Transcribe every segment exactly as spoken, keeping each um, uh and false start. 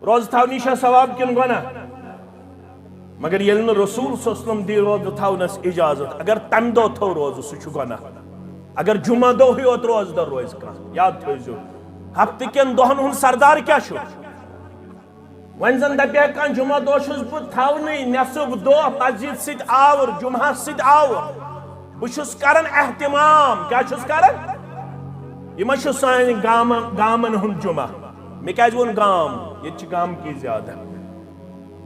روزٕ تھاونی چھا ثواب کِنہٕ گۄناہ؟ مگر ییٚلہِ نہٕ رسول صلی اللہ علیہ وسلم دی روزٕ تھاونس اجازت، اگر تمہِ دۄہ تھوو روزٕ، سُہ چھُ گۄناہ۔ اگر جمعہ دۄہٕے یوت روزٕ دار روزِ کانٛہہ، یاد تھٲوزیو، ہفتہٕ کٮ۪ن دۄہن ہُنٛد سردار کیٛاہ چھُ؟ وۄنۍ زن دپہِ ہا کانٛہہ، جمعہ دۄہ چھُس بہٕ تھاونٕے، نٮ۪صٕف دۄہ مسجد سۭتۍ آوُر، جمعہ سۭتۍ آوُر، بہٕ چھُس کران اہتمام۔ کیٛاہ چھُس کران؟ یہِ ما چھُ سانہِ گامہٕ، گامن ہُنٛد جمعہ؟ مےٚ کیٛازِ ووٚن گام؟ ییٚتہِ چھِ گامکی زیادٕ۔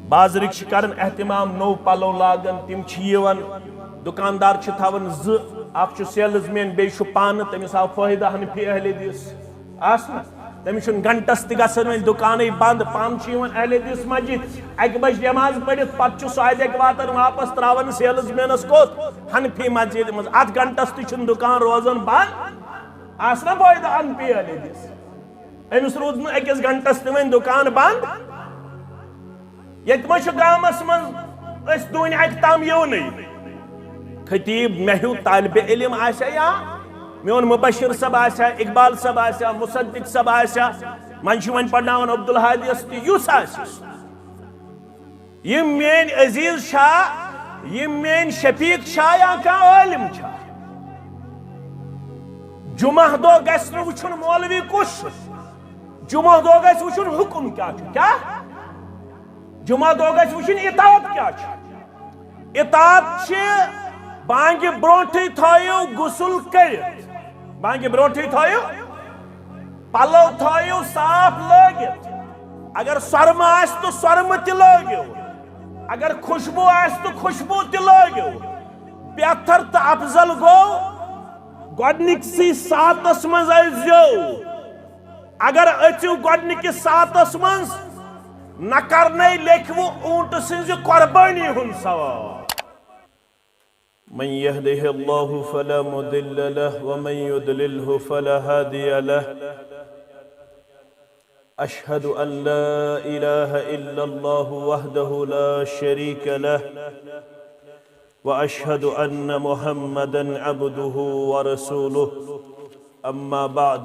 بازرٕکۍ چھِ کران اہتمام، نوٚو پلو لاگان، تِم چھِ یِوان، دُکاندار چھِ تھاوان زٕ، اکھ چھُ سیلز مین، بیٚیہِ چھُ پانہٕ، تٔمِس آو فٲیدٕ حنفی اہل حدیث آسنہٕ۔ تٔمِس چھُنہٕ گھنٹس تہِ گژھان وۄنۍ دُکانٕے بنٛد، پانہٕ چھُ یِوان اہل حدیث مسجد، اکہِ بجہِ نٮ۪ماز پٔرِتھ، پتہٕ چھُ سُہ اتہِ اکہِ واتن واپس تراوان سیلز مینس کوٚت؟ حنفی مسجد منٛز۔ اتھ گھنٹس تہِ چھُنہٕ دُکان روزان بنٛد، آسنہٕ فٲیدٕ حنفی اہل حدیث؟ أمِس روٗد نہٕ أکِس گھنٹس تہِ وۄنۍ دُکان بنٛد۔ ییٚتہِ ما چھُ گامس منٛز أسۍ دوٗنہِ اکہِ تام یِونٕے؟ خطیب مےٚ ہیوٗ طالبِ علم آسہِ ہا، یا میون مبشر صٲب آسہِ ہا، اقبال صٲب آسہِ ہا، مصدق صٲب آسہِ ہا، منٛزٕ چھُ وۄنۍ پرناوان عبدالہادیس تہِ، یُس آسہِ۔ یِم میٲنۍ عزیز چھا، یِم میٲنۍ شفیق چھا، یا کانٛہہ عٲلم چھا؟ جمعہ دۄہ گژھِ نہٕ وٕچھُن مولوی کُس چھُ، جمعہ دۄہ گژھِ وٕچھُن حکم کیٛاہ چھُ۔ کیٛاہ؟ جمعہ دۄہ گژھِ وٕچھُن اطاعت کیٛاہ چھُ۔ اطاعت چھِ بانگہِ برونٹھٕے تھٲیِو غسل کٔرِتھ، بانگہِ برونٹھٕے تھٲیِو، پلو تھٲیِو صاف لٲگِتھ۔ اگر سۄرمہٕ آسہِ تہٕ سۄرمہٕ تہِ لٲگِو، اگر خوشبو آسہِ تہٕ خوشبو تہِ لٲگِو۔ بہتر تہٕ افضل گوٚو، گۄڈٕنِکسٕے ساعتس منٛز ٲسۍزیو۔ اگر أژِو گۄڈٕنِکِس ساعتس منٛز، نہ کرنے لیکھوٕ اوٗنٹہٕ سٕنٛزِ قۄربٲنی ہُنٛد ثواب۔ من يهده الله فلا مضل له ومن يضلله فلا هادي له. أشهد أن لا إله إلا الله وحده لا شريك له، وأشهد أن محمدا عبده ورسوله. أما بعد،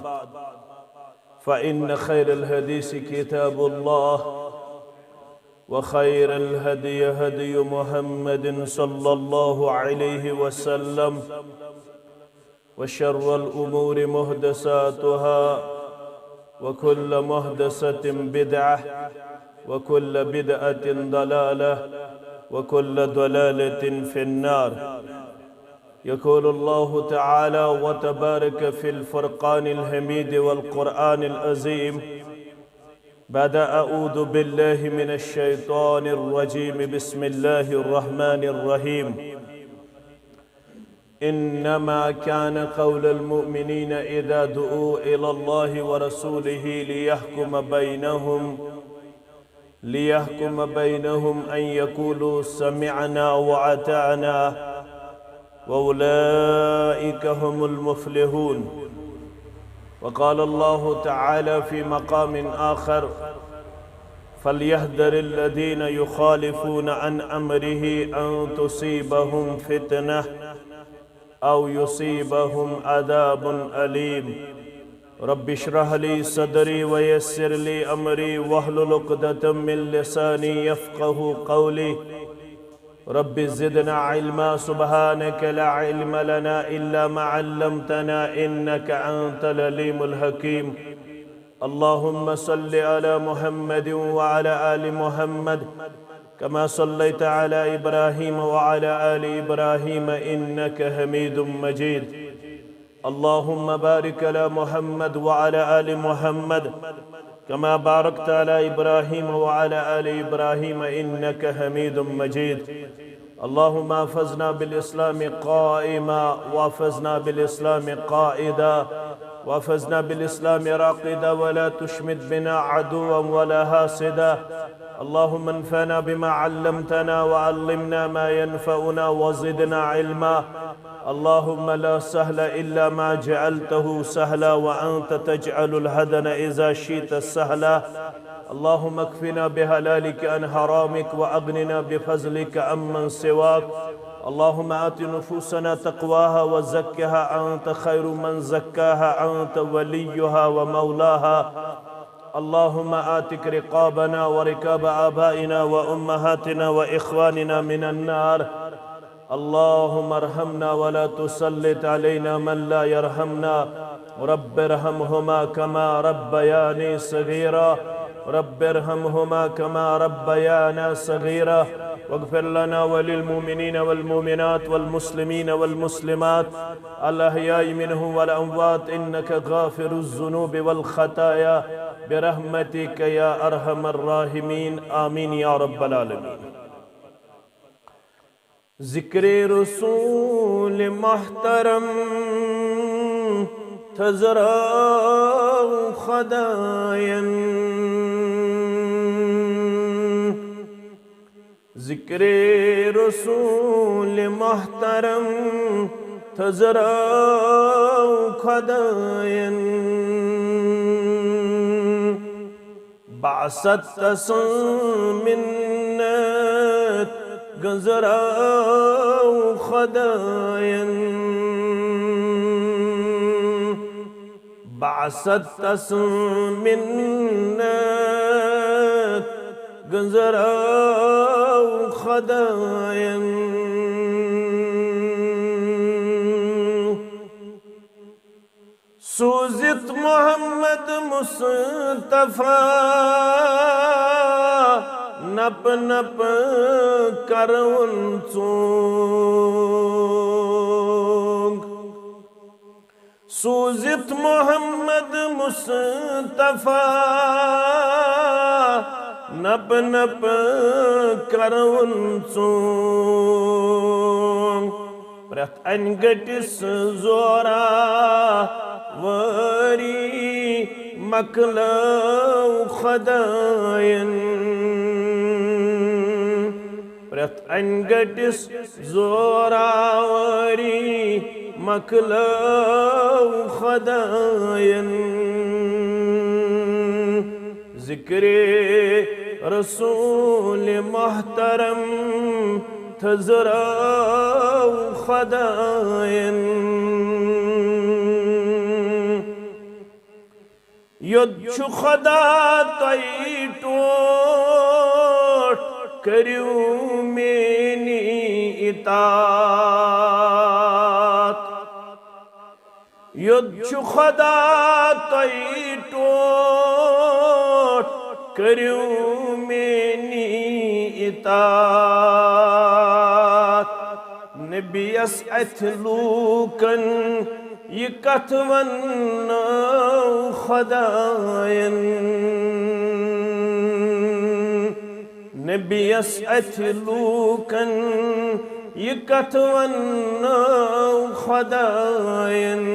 فإن خير الحديث كتاب الله، وخير الهدي هدي محمد صلى الله عليه وسلم، وشر الأمور محدثاتها، وكل محدثة بدعة، وكل بدعة ضلالة، وكل ضلالة في النار. يقول الله تعالى وتبارك في الفرقان الحميد والقرآن العظيم بعد أعوذ بالله من الشيطان الرجيم، بسم الله الرحمن الرحيم. إنما كان قول المؤمنين إذا دعوا إلى الله ورسوله ليحكم بينهم، ليحكم بينهم أن يقولوا سمعنا وأطعنا وأولئك هم المفلحون. وقال الله تعالى في مقام آخر: فليحذر الذين يخالفون عن أمره أن تصيبهم فتنة أو يصيبهم عذاب أليم. رب اشرح لي صدري ويسر لي أمري واحلل عقدة من لساني يفقه قولي. رب زدنا علما، سبحانك لا علم لنا إلا ما علمتنا إنك أنت العليم الحكيم. اللهم صل على محمد وعلى آل محمد كما صليت على إبراهيم وعلى آل إبراهيم إنك حميد مجيد. اللهم بارك على محمد وعلى آل محمد كما باركت على إبراهيم وعلى آل إبراهيم إنك حميد مجيد. اللهم احفظنا بالإسلام قائما، واحفظنا بالإسلام قائدا، واحفظنا بالإسلام راقدا، ولا تشمت بنا عدوا ولا حاسدا. اللهم انفعنا بما علمتنا وعلمنا ما ينفعنا وزدنا علما. اللهم لا سهل إلا ما جعلته سهلا وأنت تجعل الحزن إذا شئت سهلا. اللهم اكفنا بحلالك عن حرامك وأغننا بفضلك عمن سواك. اللهم آت نفوسنا تقواها وزكها أنت خير من زكاها أنت وليها ومولاها. اللهم اعتق رقابنا ورقاب آبائنا وأمهاتنا وإخواننا من النار. اللهم ارحمنا ولا تسلط علينا من لا يرحمنا. رب ارحمهما كما ربياني صغيرا. رب ارحمهما كما ربيانا صغيرا. واغفر لنا وللمؤمنين والمؤمنات والمسلمين والمسلمات الأحياء منهم والأموات إنك غافر الذنوب والخطايا برحمتك يا أرحم الراحمين. آمين يا رب العالمين. ذكر رسول محترم تزرع خداين. ذكر رسول محترم تزرع خداين. بعثت تسن منت گنزراو خداين. بعثت تسن منت گنزراو خداين. سوزت محمد مصطفیٰ نپ نپ کرون چونگ. سوزت محمد مصطفیٰ نپ نپ کرون چونگ. پرٛٮ۪تھ انہِ گٔٹِس زورا وٲری مۄکلٲو خۄدایَن. پرٛٮ۪تھ انہِ گٔٹِس زورا وٲری مۄکلٲو خۄدایَن. ذکر رسول محترم تھزراو خداین. یوٚت چھُ خدا تۄہہِ ٹوٹھ، کٔرِو میٛٲنی اطاعت۔ یوٚت چھُ خدا تۄہہِ ٹوٹھ، کٔرِو میٛٲنی اطاعت۔ نبیَس اَتھِ لوٗکَن یہِ کتھ وننٲو خداین۔ نبیَس اَتھِ لوٗکَن یہِ کتھ وننٲو خداین۔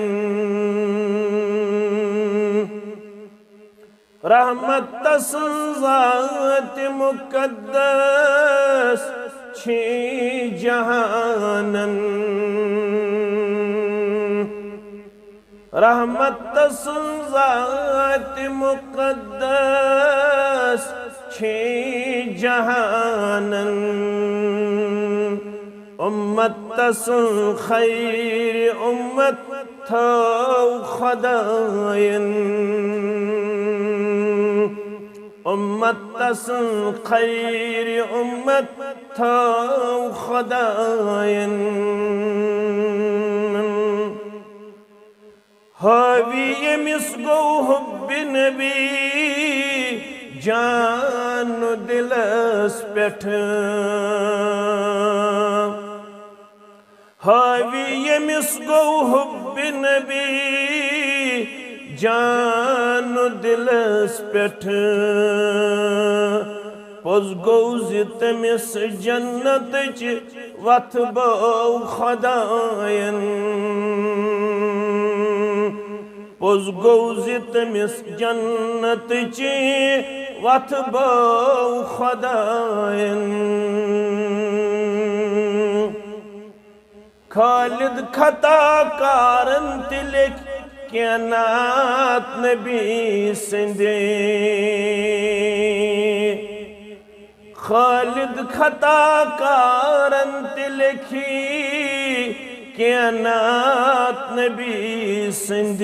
رحمت تسٕنٛز ذاتِ مُقدس چھِ جہانن۔ رحمت تسٕنٛز ذاتِ مُقدس چھِ جہانن۔ اُمت تسٕنٛز خیرِ اُمت تھٲو خداین۔ اُمت تسٕنٛز خیرِ اُمت تھٲو خداین۔ حٲوی ییٚمِس گوٚو حُبِ نبی جان دِلس پٮ۪ٹھ۔ حٲوی ییٚمِس گوٚو حُبِ نبی جان دِلس پٮ۪ٹھ۔ پوٚز گوٚو زِ تٔمِس جنتٕچ وَتھ بٲو خۄدایَن۔ پوٚز گوٚو زِ تٔمِس جنتٕچ وَتھ بٲو خۄدایَن۔ خالد خطا کارن تہِ لیکھۍ کینٛہہ نعت نبی سٕنٛدِ۔ خالد خطا کارن تہِ لیکھی کینٛہہ نعت نبی سٕنٛدِ۔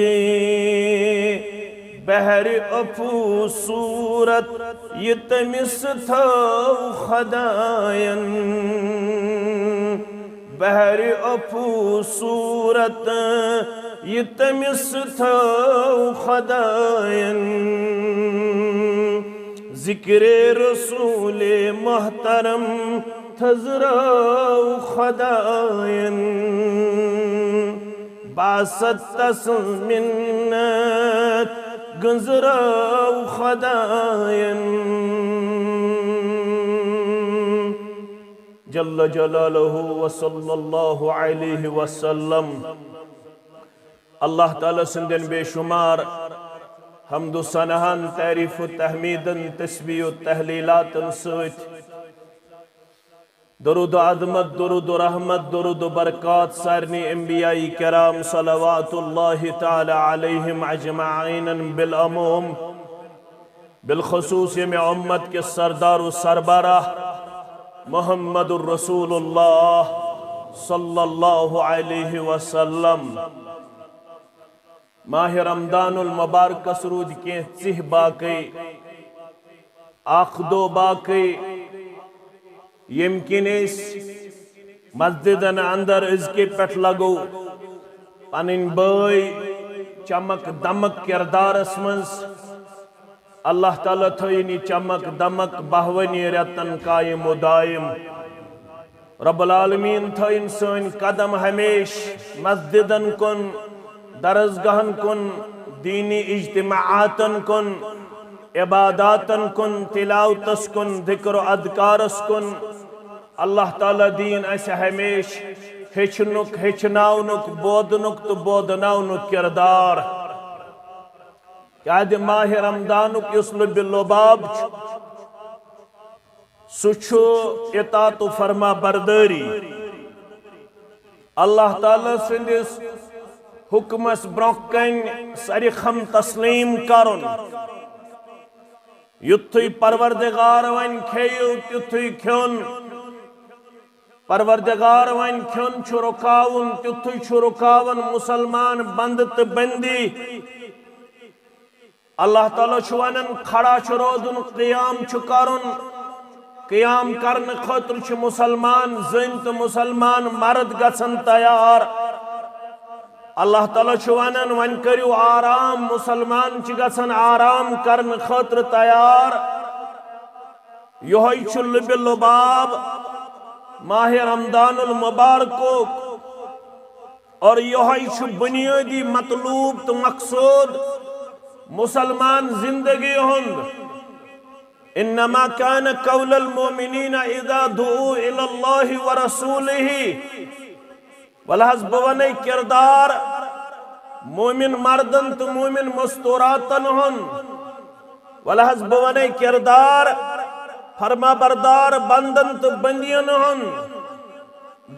بحرِ افو صورت یہِ تٔمِس تھٲو خدایَن۔ بحرِ افو صورت یہِ تٔمِس تھٲو خدایَن۔ ذکرِ رسولِ محترم تھٔزرٲو خدایَن۔ باسط تس منت گنزرٲو خدایَن۔ جل جلالہ و صلی اللہ علیہ وسلم۔ اللہ تعالیٰ سٕنٛدٮ۪ن بے شمار حمد و ثناہن، تعریف و تحمیدن، تسبیح و تحلیلاتن سۭتۍ درود و عظمت، درود و رحمت، درود و برکات سارنی انبیاء کرام صلوات اللہ تعالیٰ علیہم اجمعین بالعموم، بالخصوص ییٚمہِ امت کِس سردار و سربراہ محمد رسول اللہ صلی اللہ علیہ وسلم۔ ماہِ رمضان المبارکس روٗدۍ کینٛہہ ژِہۍ باقٕے، اکھ دۄہ باقٕے، ییٚمہِ کِنۍ أسۍ مسجدن اندر أزکہِ پٮ۪ٹھ لگو پنٕنۍ بٲے چمک دمک کردارس منٛز۔ اللہ تعالیٰ تھٲیِن یہِ چمک دمک بہوٲنی رٮ۪تن قائم و دائم۔ رب العالمین تھٲیِن سٲنۍ قدم ہمیشہ مسجدن کُن، درسگاہن کُن، دینی اجتماعاتن کُن، عباداتن کُن، تلاوتس کُن، ذکر و اذکارس کُن۔ اللہ تعالیٰ دِیِن اسہِ ہمیشہ ہیٚچھنُک، ہیٚچھناونُک، بوزنُک تہٕ بوزناونُک کردار۔ کیازِ ماہِ رمضانُک یُس لُبِ لُباب چھُ، سُہ چھُ اطاعت و فرما بردٲری۔ اللہ تعالیٰ سٕنٛدِس حُکمس برونٛہہ کنہِ سرِ خم تسلیم کرُن۔ یُتھُے پروردگار ونہِ کھیٚیِو، تیُتھُے کھیوٚن۔ پروردگار ونہِ کھیوٚن چھُ رُکاوُن، تیُتھُے چھُ رُکاوُن۔ مسلمان بندٕ تہٕ بندی۔ اللہ تعالیٰ چھُ ونان، کھڑا چھُ روزُن، قیام چھُ کرُن۔ قیام کرنہٕ خٲطرٕ چھِ مسلمان زٔنۍ تہٕ مسلمان مرد گژھن تیار۔ اللہ تعالیٰ چھُ ونان، وۄنۍ کٔرِو آرام، مسلمان چھِ گژھان آرام کرنہٕ خٲطرٕ تیار۔ یِہوٚے چھُ لُبِ لُباب ماہِ رمضان المبارکُک۔ اور یِہوٚے چھُ بنیٲدی مطلوب تہٕ مقصود مسلمان زندگی ہُنٛد۔ انما کان قول المؤمنین اذا دعوا الی اللہ ورسولہ۔ ولہٕ حظ بہٕ ونے کردار مومن مردن تہٕ مومن مستوراتن ہُنٛد۔ ولہٕ حظ بہٕ ونے کردار فرما بردار بندن تہٕ بندین ہُنٛد۔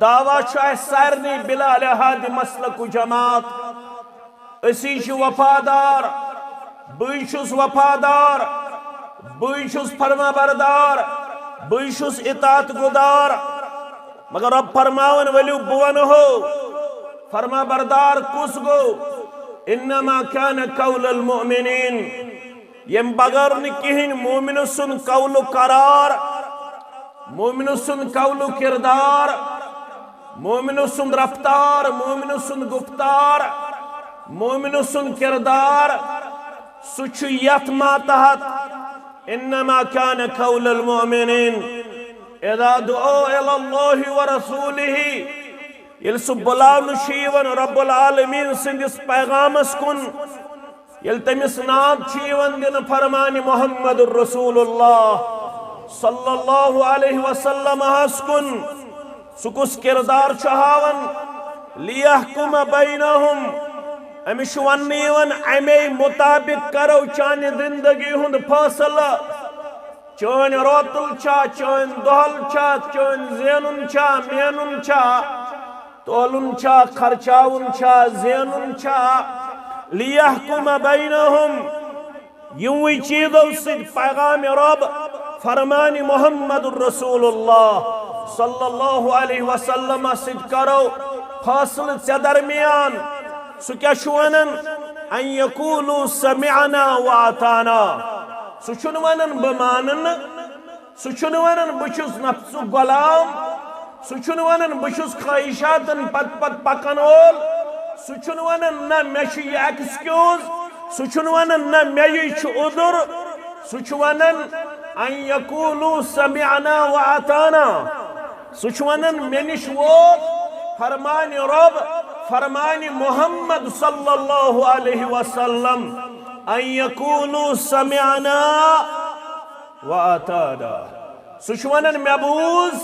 دعویٰ چھُ اسہِ سارنٕے بلا لحاظ مسلک و جماعت۔ أسی چھِ وفادار، بٕے چھُس وفادار، بٕے چھُس فرما بردار، بٕے چھُس اطاعت گُزار۔ مگر رب فرماوان، ؤلِو بہٕ ونہو، فرما بردار کُس گوٚو؟ انما کان قول المؤمنین، ییٚمہِ بغٲر نہٕ کِہیٖنۍ مومنہٕ سُنٛد قول و قرار، مومنہٕ سُنٛد قول و کردار، مومنہٕ سُنٛد رفتار، مومنہٕ سُنٛد گفتار، مومنہٕ سُنٛد کردار، سُہ چھُ یتھ ماتحت۔ انما کان قول المؤمنین اذا دعوا الی اللہ ورسولہ، ییٚلہِ سُہ بُلاونہٕ چھُ یِوان رب العالمین سٕنٛدِس پیغامس کُن، ییٚلہِ تٔمِس ناد چھُ یِوان دِنہٕ فرمانِ محمد رسول اللہ صلی اللہ علیہ وسلم ہس کُن، سُہ کُس کردار چھُ ہاوان؟ لیحکم بینہم، أمِس چھُ وننہٕ یِوان، امے مطابق کرو چانہِ زندگی ہُنٛد فٲصلہٕ۔ چٲنۍ روتل چھا، چٲنۍ دۄہل چھا، چٲنۍ زینُن چھا، مینُن چھا، تولُن چھا، خرچاوُن چھا، زینُن چھا۔ لیحکم بینہم۔ یِموٕے چیٖزو سۭتۍ پیغام رب فرمانِ محمد رسول اللہ صلی اللہ علیہ وسلم سۭتۍ کرو فٲصلہٕ ژےٚ درمیان۔ سُہ کیٛاہ چھُ ونان؟ ان یقولوا سمعنا واطعنا۔ سُہ چھُنہٕ ونان بہٕ مانہٕ نہٕ، سُہ چھُنہٕ ونان بہٕ چھُس نفسُک غلام، سُہ چھُنہٕ ونان بہٕ چھُس خواہشاتن پتہٕ پتہٕ پکن وول، سُہ چھُنہٕ ونان نہ مےٚ چھُ یہِ ایکسکیوز، سُہ چھُنہٕ ونان نہ مےٚ یہِ چھُ عذر، سُہ چھُ ونان ان یقولوا سمعنا واطعنا۔ سُہ چھُ ونان مےٚ نِش ووت فرمان رب، فرمان محمد صلی اللہ علیہ وسلم، ان یقولوا سمعنا واطعنا۔ سُہ چھُ ونان مےٚ بوٗز،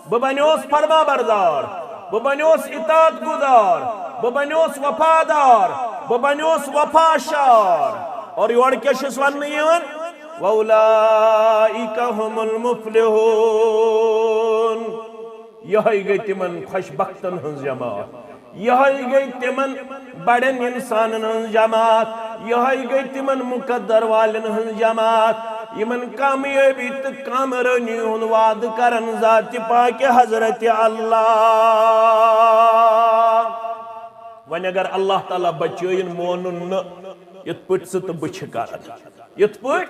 بہٕ بنیوس فرما بردار، بہٕ بنیوس اطاعت گزار، بہٕ بنیوس وفادار، بہٕ بنیوس وفا شار۔ اور یورٕ کیٛاہ چھُس وننہٕ یِوان؟ وَأُولَٰئِكَ هُمُ الْمُفْلِحُونَ۔ یِہوٚے گٔے تِمن خۄش بختن ہٕنٛز جماعت، یِہوٚے گٔے تِمن بڑٮ۪ن انسانن ہٕنٛز جماعت، یِہوٚے گٔے تِمن مقدر والٮ۪ن ہٕنٛز جماعت، یِمن کامیٲبی تہٕ کامرٲنی ہُنٛد وعدٕ کرن ذاتِ پاکہِ حضرت اللہ۔ وۄنۍ اگر اللہ تعالیٰ بچٲیِن مونُن نہٕ، یِتھ پٲٹھۍ ژٕ تہٕ بہٕ چھِ کران، یِتھ پٲٹھۍ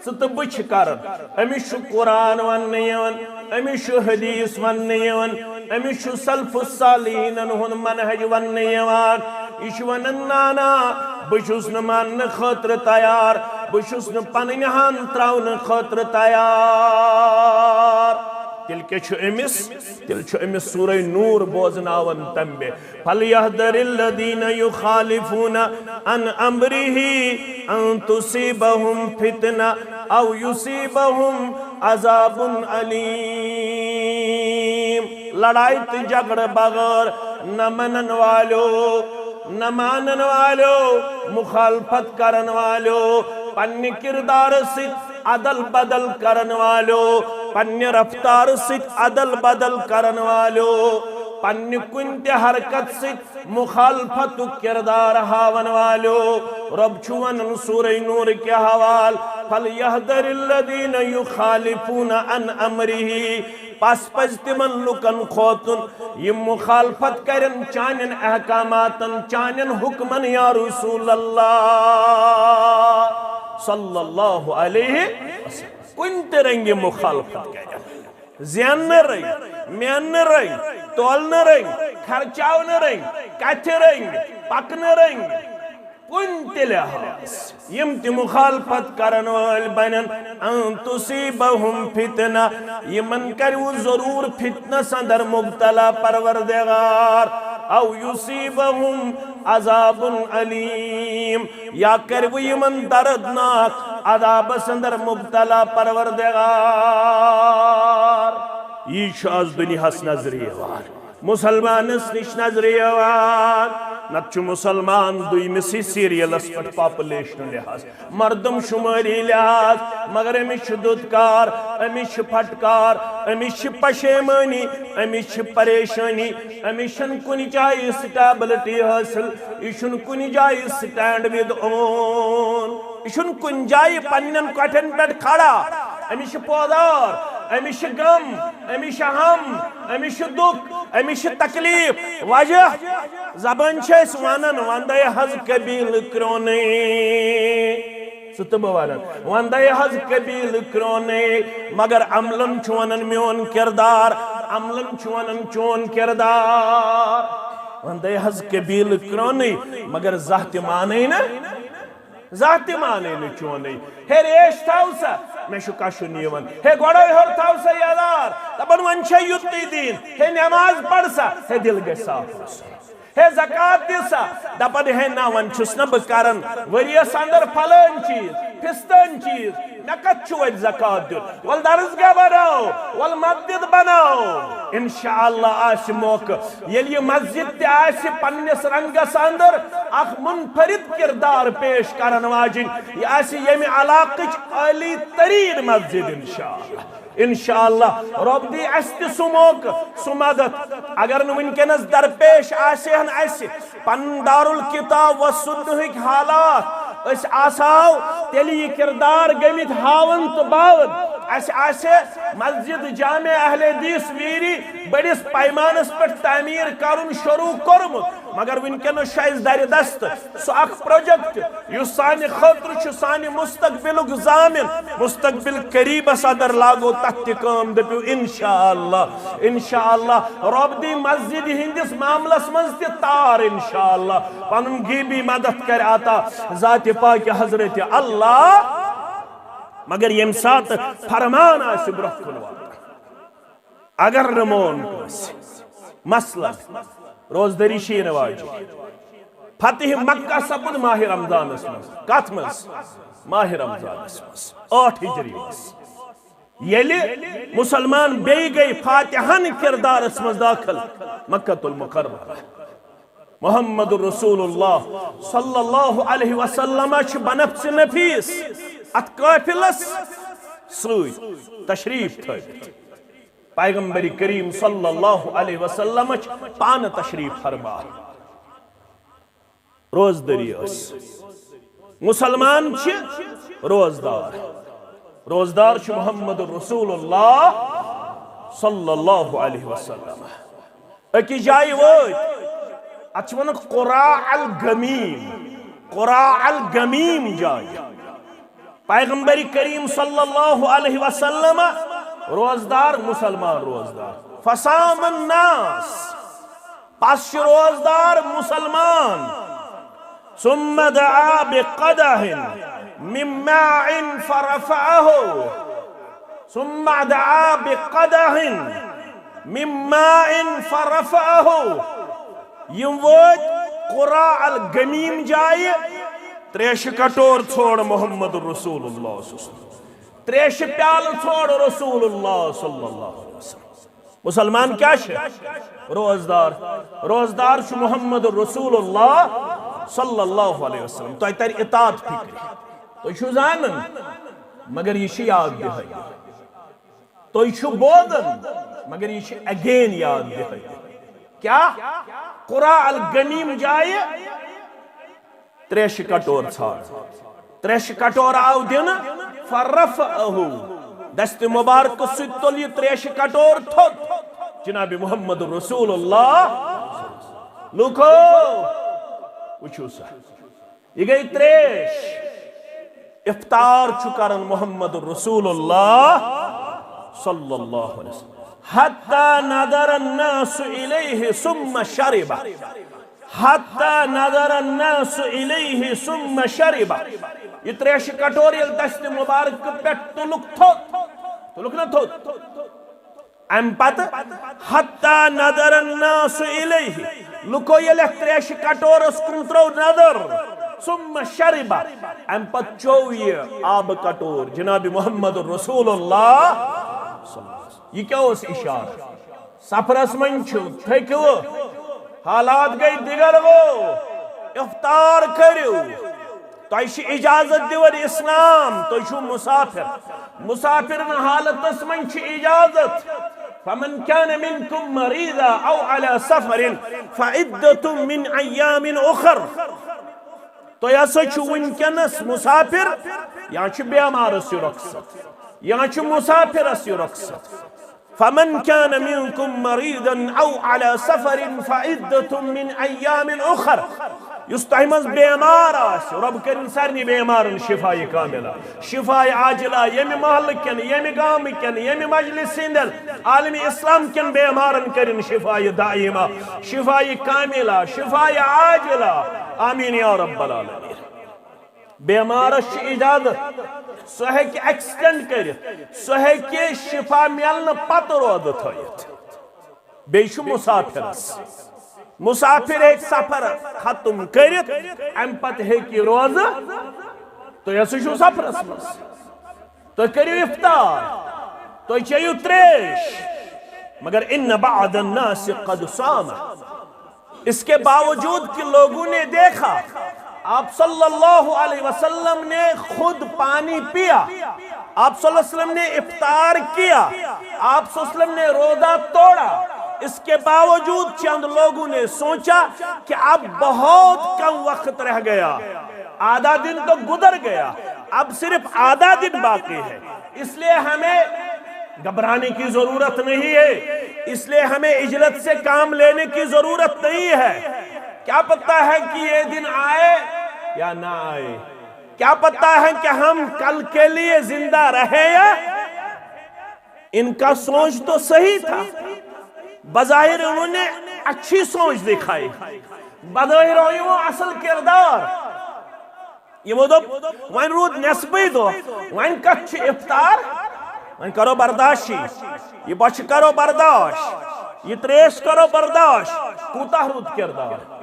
ژٕ تہٕ بہٕ چھِ کران۔ أمِس چھُ قرآن وننہٕ یِوان، أمِس چھُ حدیث وننہٕ یِوان، أمِس چھُ سلف الصالحینن ہُنٛد منہج وننہٕ یِوان۔ یہِ چھُ ونان، نہ، نہ، بہٕ چھُس نہٕ ماننہٕ خٲطرٕ تیار، بہٕ چھُس نہٕ پنٕنۍ ہن تراونہٕ خٲطرٕ تیار۔ تیٚلہِ کیٛاہ چھُ أمِس؟ تیٚلہِ چھُ أمِس سورہ نور بوزناوان تمبے۔ فَلْيَحْذَرِ الَّذِينَ يُخَالِفُونَ عَنْ أَمْرِهِ أَنْ تُصِيبَهُمْ فِتْنَةٌ أَوْ يُصِيبَهُمْ عَذَابٌ أَلِيمٌ۔ لڑائی تہٕ جھگڑٕ بغٲر نہ منن والیو، نہ مانن والیو، مخالفت کرن والیو، پننہِ کردارٕ سۭتۍ ادل بدل کرن والیو، پننہِ رفتارٕ سۭتۍ ادل بدل کرن والیو، پننہِ کُنہِ تہِ حرکت سۭتۍ مخالفتُک کردار ہاون والیو۔ رب چھُ ونان سورہ نور کہِ حوال، فَلْيَحْذَرِ الَّذِينَ يُخَالِفُونَ عَنْ أَمْرِهِ۔ پس پزِ تِمن لُکن کھوژُن، یِم مخالفت کرن چانٮ۪ن احکاماتن، چانٮ۪ن حکمن، یا رسول اللہ صلی اللہ علیہ وسلم۔ کُنہِ تہِ رنگہِ مخالفت کرن۔ زیننہٕ رٔنگۍ، میننہٕ رٔنگۍ، تولنہٕ رٔنگۍ، خرچاونہٕ رٔنگۍ، کتھِ رٔنگۍ، پکنہٕ رٔنگۍ، کُنہِ تہِ لحاظ یِم تہِ مخالفت کرن وٲلۍ بنن، ان تصیبہم فتنہ، یِمن کرِوٕ ضرور فتنس اندر مبتلا پروردگار، او یصیبہم عذاب علیم، یا کرِ وۄنۍ یِمن دردناک عذابس اندر مبتلا پروردگار۔ یی چھُ از دُنیاہس نظرِ یِوان، مسلمانس نِش نظرِ یِوان۔ نتہٕ چھُ مسلمان دوٚیمِسٕے سیریلس پٮ۪ٹھ پاپولیشن لحاظ، مردم شمٲری لحاظ، مگر أمِس چھُ دُتکار، أمِس چھِ پھٹکار، أمِس چھِ پشیمٲنی، أمِس چھِ پریشٲنی، أمِس چھَنہٕ کُنہِ جایہِ سٹیبلٹی حٲصِل، یہِ چھُنہٕ کُنہِ جایہِ سٹینڈ وِد اون، یہِ چھُنہٕ کُنہِ جایہِ پننٮ۪ن کۄٹھٮ۪ن پٮ۪ٹھ کھڑا۔ أمِس چھِ پودار، أمِس چھِ غم، أمِس چھِ ہم، أمِس چھِ دُکھ، أمِس چھِ تکلیف۔ وجہ زبٲنۍ چھِ أسۍ ونان، وندے حظ قبیلہٕ کرٛونٕے۔ ژٕ تہٕ بہٕ ونان، وندے حظ قبیلہٕ کرٛونٕے، مگر عملن چھُ ونان میون کردار، عملن چھُ ونان چون کردار۔ وندے حظ قبیلہٕ کرٛونٕے، مگر زانٛہہ تہِ مانٕے نہٕ، زانٛہہ تہِ مانٕے نہٕ چونٕے۔ ہے ریش تھاو سا، مےٚ چھُ کشُن یِوان۔ ہے گۄڈے ہیوٚر تھاو سا یلار، دپان وۄنۍ چھے یُتُے دیٖن۔ ہے نماز پر سا، ہے دل گژھِ صاف روزُن۔ ہے زکوٰۃ دِ سا، دپان ہے نہ وۄنۍ چھُس نہٕ بہٕ کران۔ ؤریس اندر پھلٲنۍ چیٖز، پھستٲنۍ چیٖز، مےٚ کتھ چھُ وۄنۍ زکوٰۃ دیُن؟ ول درسگاہ بناو، ول مسجد بناو۔ انشاءاللہ آسہِ موقعہٕ، ییٚلہِ یہِ مسجد تہِ آسہِ پننِس رنگس اندر اکھ منفرد کردار پیش کرن واجِنۍ، یہِ آسہِ ییٚمہِ علاقٕچ عٲلی تریٖن مسجد انشاءاللہ۔ انشاءاللہ رب دی اسہِ تہِ سُہ موقعہٕ، سُہ مدد۔ اگر نہٕ وٕنکیٚنس درپیش آسہِ ہن اسہِ پنُن دارالکتاب و سنہٕکۍ حالات، أسۍ آسہو تیٚلہِ یہِ کردار گٔمٕتۍ ہاوان تہٕ باوان۔ اسہِ آسہِ مسجد جامع اہل حدیث ویری بٔڑِس پیمانس پٮ۪ٹھ تعمیٖر کرُن شروع کوٚرمُت، مگر وٕنکیٚنس چھُ اسہِ درِ دست سُہ اکھ پروجیکٹ یُس سانہِ خٲطرٕ چھُ سانہِ مستقبلُک ضامن۔ مستقبل قریبس اگر لاگو تتھ تہِ کٲم، دٔپِو انشاءاللہ، انشاءاللہ۔ رۄب دی مسجد ہٕنٛدِس معاملس منٛز تہِ تار انشاءاللہ، پنُن غیبی مدد کرِ عطا ذات پاک حضرت اللہ۔ مگر ییٚمہِ ساتہٕ فرمان آسہِ برٛونٛہہ کُن واتان، اگر نہٕ مون کٲنٛسہِ، مثلاً، روزدٔری چھِ یِنہٕ واجہِ۔ فتح مکہ سپُد ماہِ رمضانس منٛز۔ کتھ منٛز؟ ماہِ رمضانس منٛز، ٲٹھ ہجری منٛز۔ ییٚلہِ مسلمان بیٚیہِ گٔے فاتحن کردارس منٛز دٲخل مکہ المکرمہ۔ محمد رسول اللہ صلی اللہ علیہ وسلم چھِ بنفس نفیس اتھ قافلس سۭتۍ تشریف تھٲوِتھ۔ پیغمبر کریم صلی اللہ علیہ وسلم چھِ پانہٕ تشریف فرما۔ روزدٔری ٲس۔ مسلمان چھِ روزدار۔ روزدار چھُ محمد رسول اللہ صلی اللہ علیہ وسلم۔ أکِس جایہِ وٲتۍ، اتھ چھِ ونان قراء الغمیم، قراء الغمیم جاے۔ پیغمبر کریم صلی اللہ علیہ وسلم روزدار، مسلمان روزدار۔ فصام الناس، پس چھِ روزدار مسلمان۔ ثم دعا بقدح من ماء فرفعه۔ ثم دعا بقدح من ماء فرفعه۔ یِم وٲتۍ قراء الغمیم جایہِ، تریشہِ کٹور ژھوڑ محمد رسول اللہ صلی اللہ علیہ وسلم۔ تریشہِ پیالہٕ ژھوڑ رسول اللہ صلی اللہ علیہ وسلم۔ مسلمان کیا چھِ؟ روزدار۔ روزدار چھُ محمد رسول اللہ صلی اللہ علیہ وسلم۔ تۄہہِ ترِ اطاعت فکرِ۔ تُہۍ چھِو زانان، مگر یہِ چھِ یاد دِہٲے۔ تُہۍ چھِو بوزان، مگر یہِ چھِ again یاد دِہٲے۔ کیا؟ قراء الغمیم جایہِ تریشہِ کٹور ژھانڈ۔ تریشہِ کٹور آو دِنہٕ، فرفعه۔ دستِ مبارکہٕ سۭتۍ تُل یہِ تریشہِ کٹور تھوٚد۔ جناب محمد رسول اللہ۔ لوکو، وٕچھِو سا۔ یہِ گٔے تریش۔ افطار چھُ کران محمد رسول اللہ صلی اللہ علیہ وسلم۔ حتی نظر الناس الیہ ثم شرب۔ حتی نظر الناس الیہ ثم شرب۔ یہِ تریشہِ کٹور ییٚلہِ دستِ مبارکہٕ پٮ۪ٹھ تُلُکھ تھوٚد، تُلُکھ نا تھوٚد؟ امہِ پتہٕ حتی نظر الناس الیہ، لُکو ییٚلہِ اتھ تریشہِ کٹورس کُن ترٲو نظر، ثم شرب، امہِ پتہٕ چوٚو یہِ آبہٕ کٹور جناب محمد رسول اللہ۔ یہِ کیٛاہ اوس اشارٕ؟ سفرس منٛز چھِو، تھٔکِو، حالات گٔے دِگر، گوٚو افطار کٔرِو۔ تۄہہِ چھِ اجازت دِوان اسلام، تُہۍ چھِو مسافر۔ مسافرن حالتس منٛز چھِ اجازت۔ فمن كان منكم مريضا أو على سفر فعدة من أيام أخر۔ تُہۍ ہسا چھِو وٕنکیٚنس مسافر، یا چھُ بیمارس یہِ رخصت، یا چھُ مسافرس یہِ رخصت۔ فمن كان منكم مريضا أو على سفر فعدة من أيام أخر۔ یُس تۄہہِ منٛز بیمار آسہِ، رۄب کٔرِن سارنٕے بیمارن شفایہِ کاملہ، شفایہِ عاجلہ، ییٚمہِ محلہٕ کٮ۪ن، ییٚمہِ گامہٕ کٮ۪ن، ییٚمہِ مجلس ہٕنٛدٮ۪ن، عالم اسلام کٮ۪ن بیمارن کٔرِن شفایہِ دائمہ، شفایہِ کاملہ، شفایہِ عاجلہ۔ آمین یا رب العالمین۔ بیمارس چھِ اجازت، سُہ ہیٚکہِ extend کٔرِتھ، سُہ ہیٚکہِ شفا میلنہٕ پتہٕ روزٕ تھٲیِتھ۔ بیٚیہِ چھُ مسافرس، مسافر ہیٚکہِ سفر ختم کٔرِتھ، امہِ پتہٕ ہیٚکہِ یہِ روزٕ۔ تُہۍ ہسا چھِو سفرس منٛز، تُہۍ کٔرِو افطار، تُہۍ چیٚیِو تریش، مگر ان بعض الناس قد صام۔ اس کے باوجود کہ لوگوں نے دیکھا، آپ صلی اللہ علیہ وسلم نے خود پانی پیا، آپ صلی اللہ علیہ وسلم نے افطار کیا، آپ صلی اللہ علیہ وسلم نے روزہ توڑا، اس کے باوجود چند لوگوں نے سوچا کہ اب بہت کم وقت رہ گیا، آدھا دن تو گزر گیا، اب صرف آدھا دن باقی ہے۔ اس لیے ہمیں گھبرانے کی ضرورت نہیں ہے، اس لیے ہمیں عجلت سے کام لینے کی ضرورت نہیں ہے۔ کیا پتہ ہے کہ یہ دن آئے یا نہ آئے، کیا پتہ ہے کہ ہم کل کے لیے زندہ رہے یا ان کا سوچ تو صحیح تھا، بظاہر انہوں نے اچھی سوچ دکھائی، بظاہر ہو یِمو اصل کردار۔ یِمو دوٚپ، وۄنۍ روٗد نٮ۪صبٕے دۄہ، وۄنۍ کتھ چھُ افطار؟ وۄنۍ کرو برداشی، یہِ بۄچھِ کرو برداش، یہِ تریش کرو برداش۔ کوٗتاہ رُت کردار۔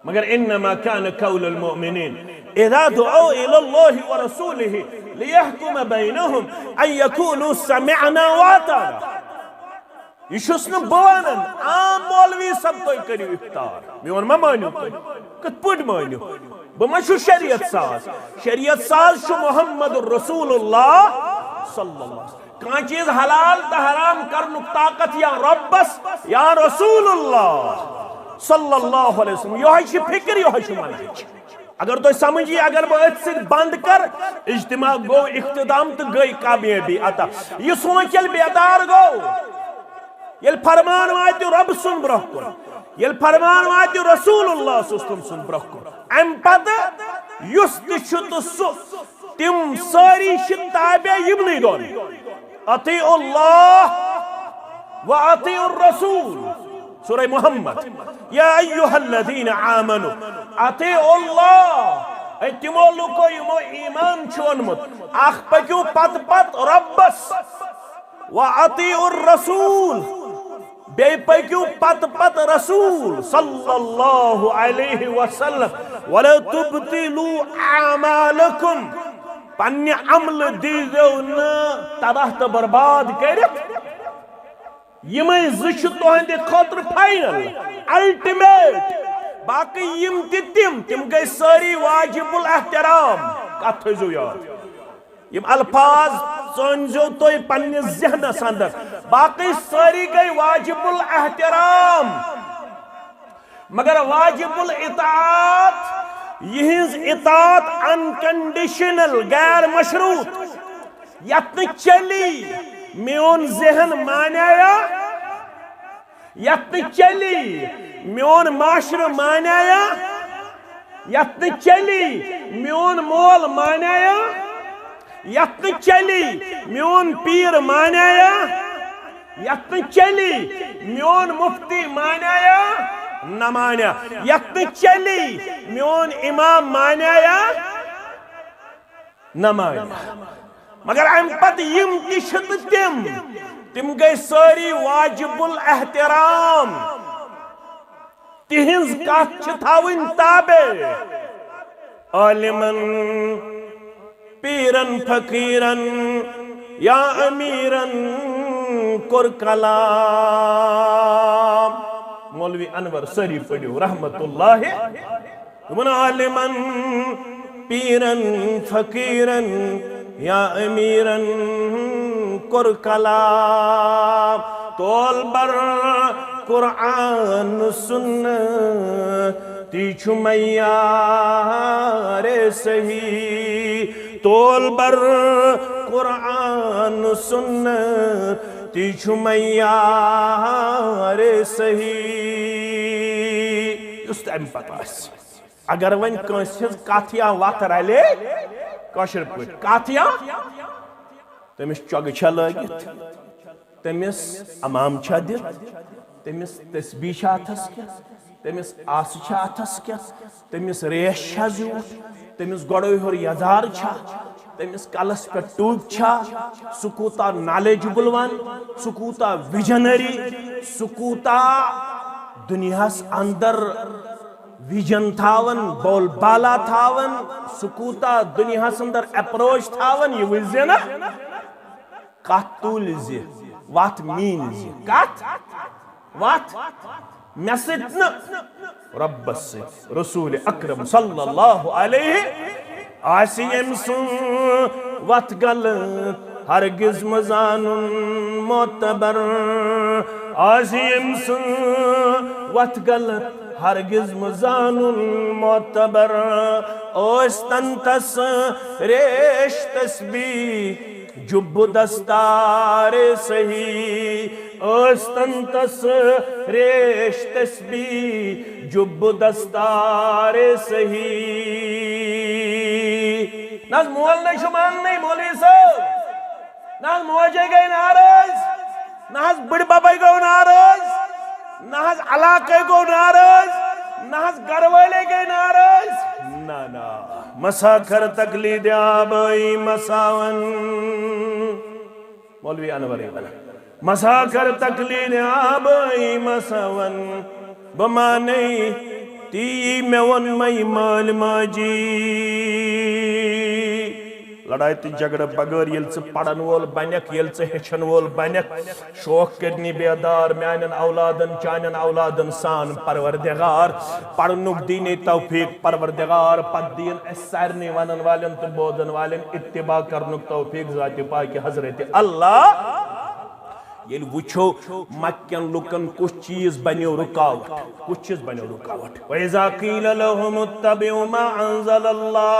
مگر انما كان قول المؤمنين اذا دعوا الى الله ورسوله ليحكم بينهم ان يقولوا سمعنا واطعنا۔ یہ چھُس نہٕ بہٕ ونان، عام مولوی سب تُہۍ کٔرِو افطار۔ میون ما مٲنِو تُہۍ؟ کِتھ پٲٹھۍ مٲنِو؟ بہٕ ما چھُس شریعت ساز؟ شریعت ساز چھُ محمد رسول اللہ صلی اللہ علیہ وسلم۔ کانٛہہ چیٖز حلال تہٕ حرام کرنُک طاقت یا رۄبس یا رسول اللہ صلی اللہ علیہ وسلم۔ یہوے چھِ فکر، یہوے چھُ منہج۔ اگر تُہۍ سمجھ یی، اگر بہٕ أتھۍ سۭتۍ بند کر، اجتماع گوٚو اختتام تہٕ گٔے کامیٲبی عطا۔ یہِ سونچ ییٚلہِ بیدار گوٚو، ییٚلہِ فرمان واتہِ رۄب سُنٛد برٛونٛہہ کُن، ییٚلہِ فرمان واتہِ رسول اللہ صلی اللہ علیہ وسلم سُنٛد برٛونٛہہ کُن، امہِ پتہٕ یُس تہِ چھُ تہٕ سُہ، تِم سٲری چھِ تابع یِمنٕے دۄن۔ اطیعوا اللہ و اطیعوا الرسول۔ سورہ محمد۔ یا ایھا الذین آمنوا اطیعوا اللہ۔ اے تِمو لُکو یِمو ایمان چھُ اوٚنمُت، اکھ پٔکِو پتہٕ پتہٕ رۄبس۔ و اطیعوا الرسول۔ بیٚیہِ پٔکِو پتہٕ پتہٕ رسول صلی اللہ علیہ وسلم۔ ولا تبطلوا اعمالکم۔ پننہِ عملہٕ دیٖزیو نہٕ تباہ تہٕ برباد کٔرِتھ۔ یِمے زٕ چھِ تُہنٛدِ خٲطرٕ فاینل، الٹیمیٹ۔ باقٕے یِم تہِ تِم، تِم گٔے سٲری واجب الاحترام۔ کتھ تھٲیزیو یاد۔ یِم الفاظ ژٲنزیو تُہۍ پننِس ذہنس اندر۔ باقٕے سٲری گٔے واجب الاحترام۔ مگر واجب الاطاعت، یِہنٛز اطاعت انکنڈیشنل، غیر مشروط، یتھ نہٕ چلی میون ذہن مانیایا، یتھ نہٕ چلی میون معاشرٕ مانیایا، یتھ نہٕ چلی میون مول مانیایا، یتھ نہٕ چلی میون پیٖر مانیایا، یتھ نہٕ چلی میون مفتی مانیایا، نہ مانیا، یتھ نہٕ چلی میون امام مانیایا، نہ مانیا۔ مگر امہِ پتہٕ یِم تہِ چھِ تہٕ تِم، تِم گٔے سٲری واجب الاحترام۔ تِہنٛز کتھ چھِ تھاوٕنۍ تابع۔ عالمن، پیرن، فقیرن یا امیرن کوٚر کلام۔ مولوی انور، سٲری پٔرِو رحمت اللہ۔ دوٚپُن عالمن، پیرن، فقیرن یا امیرن کوٚر کلام۔ تول بر قرآن سنت، تی چھُ معیار صحیح۔ تول بر قرآن سنت، تی چھُ معیار صحیح۔ یُس تہِ امہِ پتہٕ آسہِ۔ اگر وۄنۍ کٲنٛسہِ ہٕنٛز کتھ یا وتھ رلے، کٲشِر پٲٹھۍ کتھ یا، تٔمِس چۄگہٕ چھےٚ لٲگِتھ، تٔمِس امام چھا دِتھ، تٔمِس تسبیح چھا اتھس کٮ۪تھ، تٔمِس آسہٕ چھا اتھس کٮ۪تھ، تٔمِس ریش چھا زیوٗٹھ، تٔمِس گۄڈَے ہیوٚر یزار چھا، تٔمِس کلس پٮ۪ٹھ ٹوٗپۍ چھا، سُہ کوٗتاہ نالیجبل ون، سُہ کوٗتاہ وِجنری، سُہ کوٗتاہ دُنیاہس اندر ویژن تھاون، بول بالا تھاون، سُہ کوٗتاہ دُنیاہس اندر اپروچ تھاون، یہِ وٕچھ زِ نہ کتھ تُلۍ زِ، وتھ میٖنۍ زِ۔ کتھ؟ وتھ مےٚ سۭتۍ نہٕ، رۄبس سۭتۍ، رسول اکرم صلی اللہ علیہ۔ آسہِ ییٚمۍ سٕنٛز وتھ غلط، ہرگز مہ زانُن معتبر۔ آسہِ ییٚمۍ سٕنٛز وتھ غلط، ہرگز مہ زانُن معتبر۔ ٲسۍ تن تس ریش تسبیح، جب دستار سہی، ٲستن تس ریش تسبیح، جب دستار سہی۔ نہ حظ مول نے چھُ ماننٕے مولوی صٲب، نہ حظ موجے گٔے ناراض، نہ حظ بٕڈۍ ببے گوٚو ناراض، نہ حظ علاقے گوٚو ناراض، نہ حظ گرٕ وٲلے گٔے ناراض۔ نہ، نہ۔ مسا کر تقلید آبائی مساون۔ مولوی انور ونان، مسا کر تقلید آبائی مساون، بہ مانے تی مے وون مے مال ماجی۔ لڑائی تہٕ جھگڑٕ بغٲر ییٚلہِ ژٕ پرن وول بنکھ، ییٚلہِ ژٕ ہیٚچھن وول بنکھ، شوق کٔرنی بیدار، میانٮ۪ن اولادن، چانٮ۪ن اولادن سان پروردگار، پرنُک دینی توفیق پروردگار، پتہٕ دِیِن اسہِ سارنٕے ونن والٮ۪ن تہٕ بوزن والٮ۪ن اتباع کرنُک توفیق ذاتِ پاکہِ حضرت اللہ۔ ییٚلہِ وٕچھو مکہ کٮ۪ن لُکن کُس چیٖز بنیو رُکاوٹ، کُس چیٖز بنیو رُکاوٹ۔ وَإِذَا قِيلَ لَهُمُ اتَّبِعُوا مَا أَنزَلَ اللَّهُ۔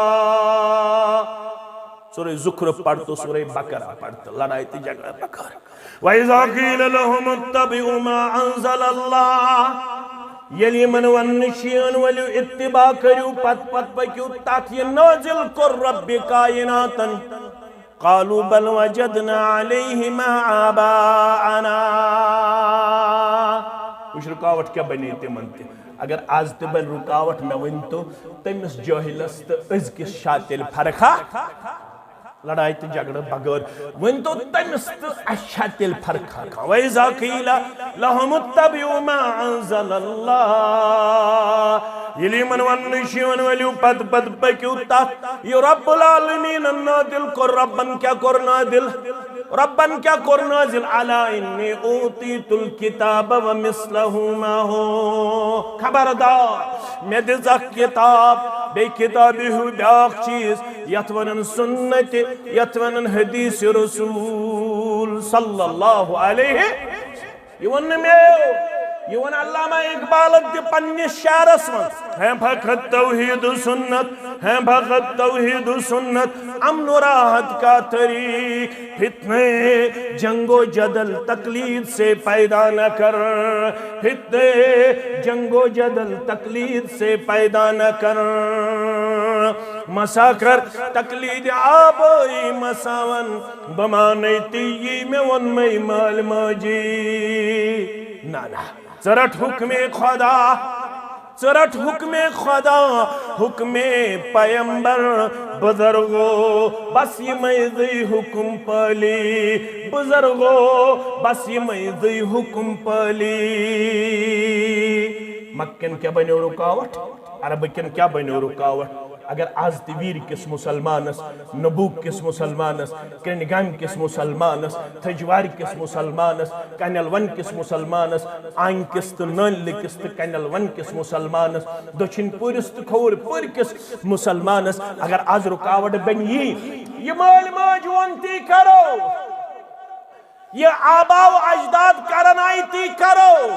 سورہ زخرف پڑھ تو سورہ بقرہ پڑھ تو، لڑائی تہٕ جھگڑٕ بغٲر۔ وَإِذَا قِيلَ لَهُمُ اتَّبِعُوا مَا أَنزَلَ اللَّهُ۔ ییٚلہِ یِمن وننہٕ چھُ یِوان، ؤلِو اتباع کٔرِو، پتہٕ پتہٕ پٔکِو تتھ یہِ نٲزِل کوٚر رۄبِ کائناتن۔ قالوا بل وجدنا عليه ما آباءنا۔ وٕچھ رُکاوٹ کیٛاہ بنے تِمن تہِ۔ اگر از تہِ بنہِ رُکاوٹ، مےٚ ؤنۍ تو، تٔمِس جٲہلس تہٕ أزکِس چھا تیٚلہِ فرقا؟ لڑاے تہٕ جھگڑٕ بغٲر ؤنۍ تو تٔمِس تہٕ اَسہِ چھا تیٚلہِ فرقا کانٛہہ؟ وَإِذَا قِيلَ لَهُمُ اتَّبِعُوا مَا أَنزَلَ اللَّهُ۔ ییٚلہِ یِمن وننہٕ چھُ یِوان، ؤلِو پتہٕ پتہٕ پٔکِو تتھ یہِ رب العالمینن نازل کوٚر۔ ربن کیٛاہ کوٚر نازل؟ ربن کیٛاہ کوٚر نازل؟ الا انی اوتیت الکتاب ومثلہ معہ۔ خبردار، مےٚ دِژ اکھ کتاب، بیٚیہِ کتابہِ ہیوٗ بیٛاکھ چیٖز، یتھ ونان سنت، یتھ ونان حدیث رسول صلی اللہ علیہ۔ یہِ ووٚن نہٕ مےٚ، یہِ ووٚن علامہ اقبالن تہِ پننِس شعرس منٛز۔ ہے فقط توحید و سنت، ہے فقط توحید و سنت، امن و راحت کا طریق، فتنے جنگ و جدل تقلید سے پیدا نہ کر، فتنے جنگ و جدل تقلید سے پیدا نہ کر۔ مسا کر تقلید آبائی مساون، بہ مانے تی یی مےٚ ووٚنمے مالۍ ماجی۔ نہ، نہ، ژٕ رٹ حکم خدا، ژٕ رٹ حکم خدا، حکم پیمبر، بزرگو، بس یمے زٕے حکم پٲلی، بزرگو، بس یمے زٕے حکم پٲلی۔ مکہ کٮ۪ن کیٛاہ بنیو رکاوٹ؟ عربہٕ کٮ۪ن کیٛاہ بنیو رکاوٹ؟ اگر از تہِ ویر کِس مسلمانس، نبوک کِس مسلمانس، کرنگام کِس مسلمانس، تھجوار کِس مسلمانس، کنل ون کِس مسلمانس، آنگ کِس تہٕ نٲنلہِ کِس تہٕ کنل ون کِس مسلمانس، دٔچھِنۍ پوٗرِس تہٕ کھووُر پوٗرِ کِس مسلمانس اگر از رکاوٹ بنہِ یی، یہِ مٲلۍ ماجہِ ووٚن تی کرو۔ یہِ آباو اجداد کرن آیہِ تی کرو۔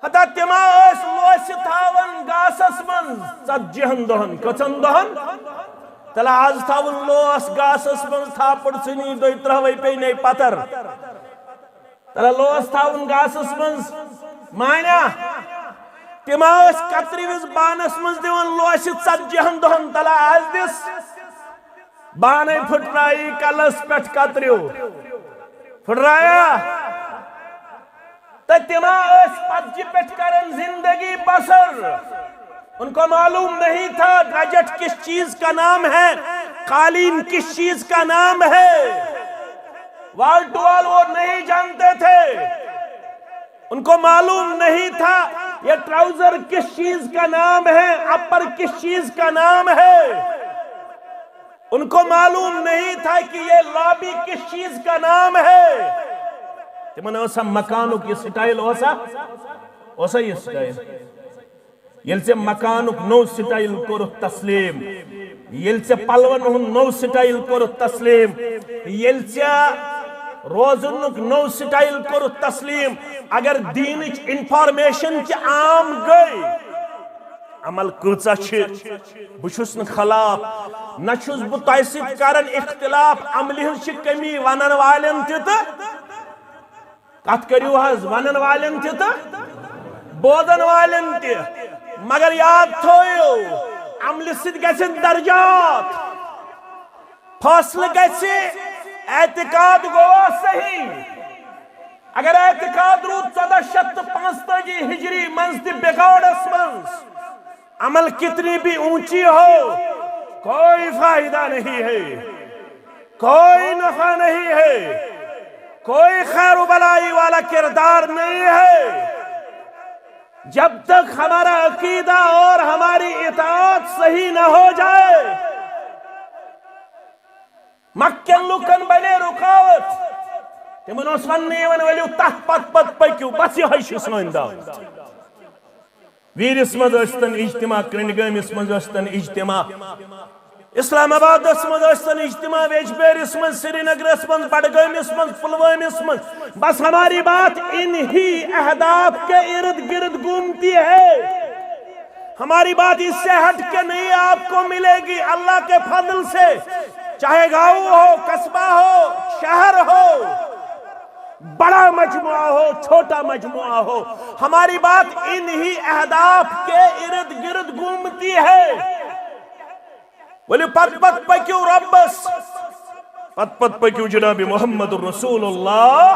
ہتا تِم ہا ٲسۍ لوسہِ تھاوان گاسس منٛز ژتجی ہن دۄہن۔ کٔژن دۄہن؟ تلہ از تھاوُن لوس گاسس منٛز، تھاپڑ ژھٕنی دۄیہِ ترٛہوے پیٚیہِ نے پتر۔ تلہ لوس تھاوُن گاسس منٛز، مانیا؟ تِم ہا ٲسۍ کترِوِس بانس منٛز دِوان لوسہِ ژتجی ہن دۄہن۔ تلہ از دِس۔ بانے پھٹرایی کلس پٮ۪ٹھ کتریو۔ پھٹرایا۔ تہٕ تِم ہا ٲسۍ پتجہِ پٮ۪ٹھ کران زندگی بسر۔ ان کو معلوم نہیں تھا ڈرجٹ کس چیز کا نام ہے، قالین کس چیز کا نام ہے۔ وال ٹو وال وہ نہیں جانتے تھے۔ ان کو معلوم نہیں تھا یہ ٹراؤزر کس چیز کا نام ہے، اپر کس چیز کا نام ہے۔ ان کو معلوم نہیں تھا کہ یہ لابی کس چیز کا نام ہے۔ تِمن اوسا مکانُک یہِ سٹایل، اوسا؟ اوسا یہِ سٹایل؟ ییٚلہِ ژےٚ مکانُک نوٚو سٹایل کوٚرُتھ تسلیم، ییٚلہِ ژےٚ پلون ہُنٛد نوٚو سٹایل کوٚرُتھ تسلیم، ییٚلہِ ژےٚ روزنُک نوٚو سٹایل کوٚرُتھ تسلیم، اگر دیٖنٕچ انفارمیشن تہِ عام گٔے، عمل کۭژاہ چھِ، بہٕ چھُس نہٕ خلاف، نہ چھُس بہٕ تۄہہِ سۭتۍ کران اختلاف۔ عملہِ ہٕنٛز چھِ کمی ونن والٮ۪ن تہِ تہٕ کتھ کٔرِو حظ، ونن والٮ۪ن تہِ تہٕ بوزن والٮ۪ن تہِ۔ مگر یاد تھٲیِو، عملہِ سۭتۍ گژھن درجات۔ فٲصلہٕ گژھِ، اعتقاد گوٚوا صحیح؟ اگر اعتقاد روٗد ژۄدہ شیٚتھ تہٕ پانٛژتٲجی ہجری منٛز تہِ بگاڑس منٛز، عمل کتنی بھی اونچی ہو، کوئی فائدہ نہیں ہے، کوئی نفع نہیں ہے، کوئی خیر و بلائی والا کردار نہیں ہے۔ جب تک ہمارا عقیدہ اور ہماری اطاعت صحیح نہ ہو جائے، مکہ کٮ۪ن لوٗکن بنے رُکاوٹ۔ تِمن اوس وننہٕ یِوان، "ؤلِو تتھ پتہٕ پتہٕ پٔکِو، بس یِہوٚے چھُ سٲنۍ دعوت۔" ویٖرِس منٛز ٲسۍتن اجتماع، کرنڈ گٲمِس منٛز ٲسۍتن اجتماع، اسلام آبادس منٛز ٲسۍتن اجتماع، ویجبیٲرِس منٛز، سرینگرس منٛز، بڈگٲمِس منٛز، پلوٲمِس منٛز، بس ہماری بات انہی اہداف کے ارد گرد گھومتی ہے۔ ہماری بات اس سے ہٹ کے نہیں آپ کو ملے گی۔ اللہ کے فضل سے، چاہے گاؤں ہو، قصبہ ہو، شہر ہو، بڑا مجموعہ ہو، چھوٹا مجموعہ ہو، ہماری بات انہی اہداف کے ارد گرد گھومتی ہے۔ ؤلِو پتہٕ پتہٕ پٔکِو رۄبس، پتہٕ پتہٕ پٔکِو جناب محمد رسول اللہ۔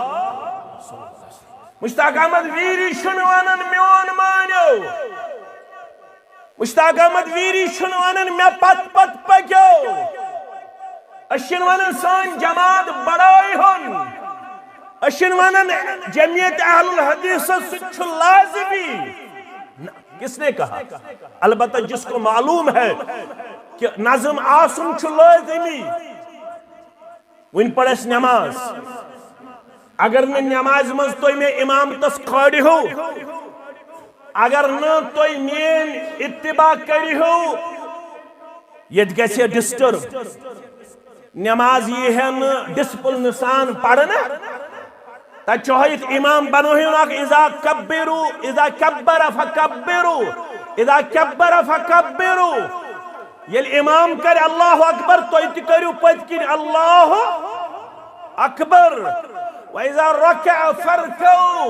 مشتاق احمد ویری چھُنہٕ ونان میون مٲنِو۔ مشتاق احمد ویری چھُنہٕ ونان مےٚ پتہٕ پتہٕ پٔکِو۔ أسۍ چھِنہٕ ونان سٲنۍ جماعت بڑٲیہُن۔ أسۍ چھِنہٕ ونان جمعیت اہل الحدیثس سۭتۍ چھُ لازمی۔ نہ، کس نے کہا؟ البتہ جس کو معلوم ہے کہ نظم آسُن چھُ لازمی۔ وۄنۍ پرِ اَسہِ نماز۔ اگر نہٕ نمازِ منٛز تُہۍ مےٚ امامتس کھٲلِہو، اگر نہٕ تُہۍ میٲنۍ اتباع کٔرِہو، ییٚتہِ گژھِ ڈسٹرب۔ نماز یی ہے نہٕ ڈسپلنہٕ سان پرنہٕ۔ تتہِ چھُ ہٲیِتھ امام بنٲیِو اکھ، اذا کبروا، اذا کبر فکبروا، اذا کبر فکبروا۔ ییٚلہِ امام کرِ اللہ اکبر، تُہۍ تہِ کٔرِو پٔتۍ کِنۍ اللہ اکبر۔ واذا رکع فارکعوا۔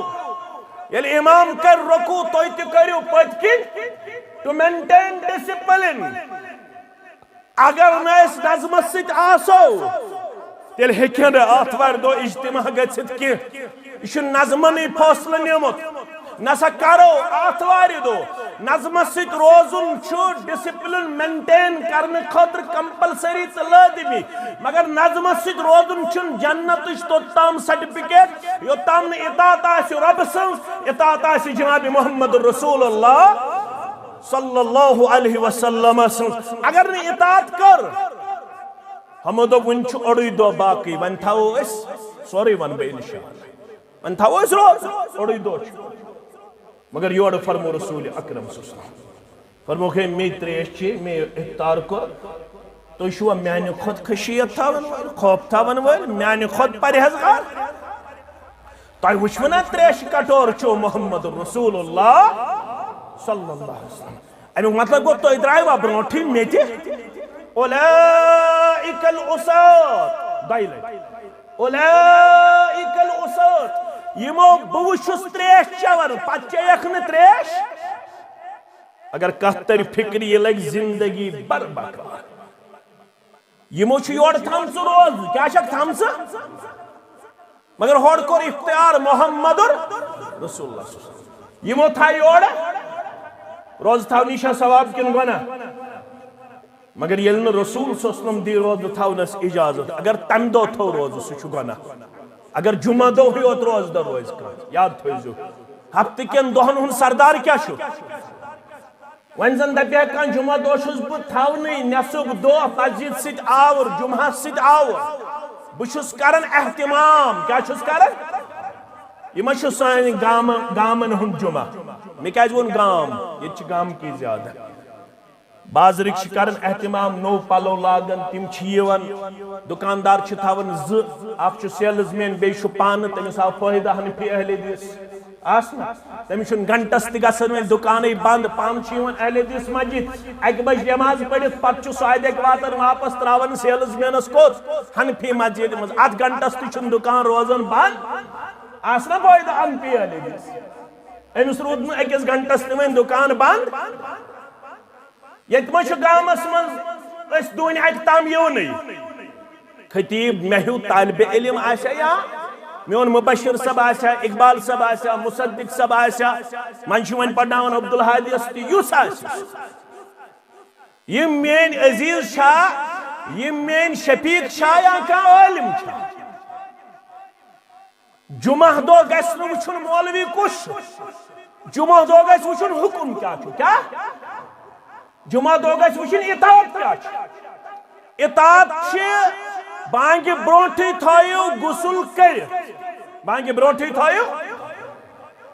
ییٚلہِ امام کرِ رکوع، تُہۍ تہِ کٔرِو پٔتۍ کِنۍ۔ To maintain discipline۔ اگر نہٕ أسۍ نظمس سۭتۍ آسو، تیٚلہِ ہیٚکہِ نہٕ آتھوارِ دۄہ اجتماع گٔژھِتھ کینٛہہ۔ یہِ چھُ نظمنٕے فٲصلہٕ نیومُت۔ نسا کرو آتھوارِ دۄہ۔ نظمس سۭتۍ روزُن چھُ discipline maintain کرنہٕ خٲطرٕ compulsory تہٕ لٲزمی۔ مگر نظمس سۭتۍ روزُن چھُنہٕ جنتٕچ توٚت تام certificate، یوٚت تام نہٕ اطاعت آسہِ رۄبہٕ سٕنٛز، اطاعت آسہِ جناب محمد رسول اللہ صلی اللہ علیہ وسلم سٕنٛز۔ اگر نہٕ اطاعت کٔر، ہمو دوٚپ، "وُنہِ چھُ اوٚڑُے دۄہ باقٕے، وۄنۍ تھاوو أسۍ سورُے، وَنہٕ بہٕ انشاءاللہ۔ وۄنۍ تھاوو أسۍ روزٕ، اوٚڑُے دۄہ چھُ۔" مگر یورٕ فرمو رسول اکرم صلی اللہ علیہ وسلم، فرموکھ، "ہے، مے ترٛیش چے، مے افطار کوٚر، تُہۍ چھِوا میانہِ کھۄتہٕ خشیت تھاون وٲلۍ، خوف تھاون وٲلۍ، میانہِ کھۄتہٕ پرہیزگار؟ تۄہہِ وٕچھوٕ نا ترٛیشہِ کٹور چیوٚو محمد رسول اللہ صلی اللہ علیہ وسلم؟" اَمیُک مطلب گوٚو، تُہۍ درٛایوا برونٛٹھٕے مےٚ تہِ؟ اولئک العصاة، دۄیہِ لٹہِ۔ اولئک العصاة، یِمو بہٕ وٕچھُس ترٛیش چٮ۪وان، پتہٕ چیٚیَکھ نہٕ ترٛیش۔ اگر کتھ ترِ فکرِ، یہِ لگہِ زندگی بھر بکوار۔ یِمو چھُ یورٕ تھامژٕ روزٕ، کیٛاہ چھکھ تھامژٕ؟ مگر ہورٕ کوٚر اختیار محمد رسول اللہ صلی اللہ علیہ وسلم۔ یِمو تھایہِ یورٕ، روزٕ تھاونی چھا ثواب کِنہٕ گۄناہ؟ مگر ییٚلہِ نہٕ رسول صلی اللہ علیہ وسلم دی روزٕ تھاونس اجازت، اگر تمہِ دۄہ تھوٚو روزٕ، سُہ چھُ گۄناہ۔ اگر جمعہ دۄہٕے یوت روزٕ دار روزِ کانٛہہ، یاد تھٲیزیو، ہفتہٕ کٮ۪ن دۄہن ہُنٛد سردار کیٛاہ چھُ؟ وۄنۍ زن دپہِ ہا کانٛہہ، جمعہ دۄہ چھُس بہٕ تھاونٕے، نٮ۪صٕف دۄہ مسجد سۭتۍ آوُر، جمعہ سۭتۍ آوُر۔ بہٕ چھُس کران اہتمام۔ کیٛاہ چھُس کران؟ یہِ ما چھُ سانہِ گامہٕ، گامن ہُنٛد جمعہ؟ مےٚ کیٛازِ ووٚن گام؟ ییٚتہِ چھِ گامکی زیادٕ۔ بازرٕکۍ چھِ کران اہتمام، نوٚو پلو لاگان، تِم چھِ یِوان۔ دُکاندار چھِ تھاوان زٕ، اکھ چھُ سیلز مین، بیٚیہِ چھُ پانہٕ، تٔمِس آو فٲیدٕ حنفی اہل حدیث۔ آسنہٕ۔ تٔمِس چھُنہٕ گھنٹس تہِ گژھان وۄنۍ دُکانٕے بنٛد، پانہٕ چھُ یِوان اہل حدیث مسجد، اَکہِ بجہِ نٮ۪ماز پٔرِتھ، پتہٕ چھُ سُہ اَتہِ اَکہِ واتان واپس ترٛاوان سیلٕز مینس کوٚت؟ حنفی مسجد منٛز۔ اَتھ گھنٹس تہِ چھُنہٕ دُکان روزان بنٛد۔ آسنہٕ فٲیدٕ اَمہِ پی اہل حدیث؟ أمِس روٗد نہٕ أکِس گھنٹس تہِ وۄنۍ دُکان بنٛد۔ ییٚتہِ ما چھُ گامس منٛز أسۍ دوٗنہِ اَکہِ تام یِونٕے؟ خطیب مےٚ ہیوٗ طالبِ علم آسہِ یا میون مبشر صٲب آسہِ، اقبال صٲب آسہِ، مصدق صٲب آسہِ، وۄنۍ چھُ وۄنۍ پرناوان عبدالہادیس تہِ، یُس آسہِ۔ یِم میٲنۍ عزیز چھا، یِم میٲنۍ شفیق چھا یا کانٛہہ عالم چھا؟ جمعہ دۄہ گژھِ نہٕ وٕچھُن مولوی کُس چھُ، جمعہ دۄہ گژھِ وٕچھُن حکم کیٛاہ چھُ۔ کیٛاہ؟ جمعہ دۄہ گژھِ وٕچھُن اطاعت کیٛاہ چھُ۔ اطاعت چھِ بانگہِ برونٹھٕے تھٲیِو غسل کٔرِتھ، بانگہِ برونٹھٕے تھٲیِو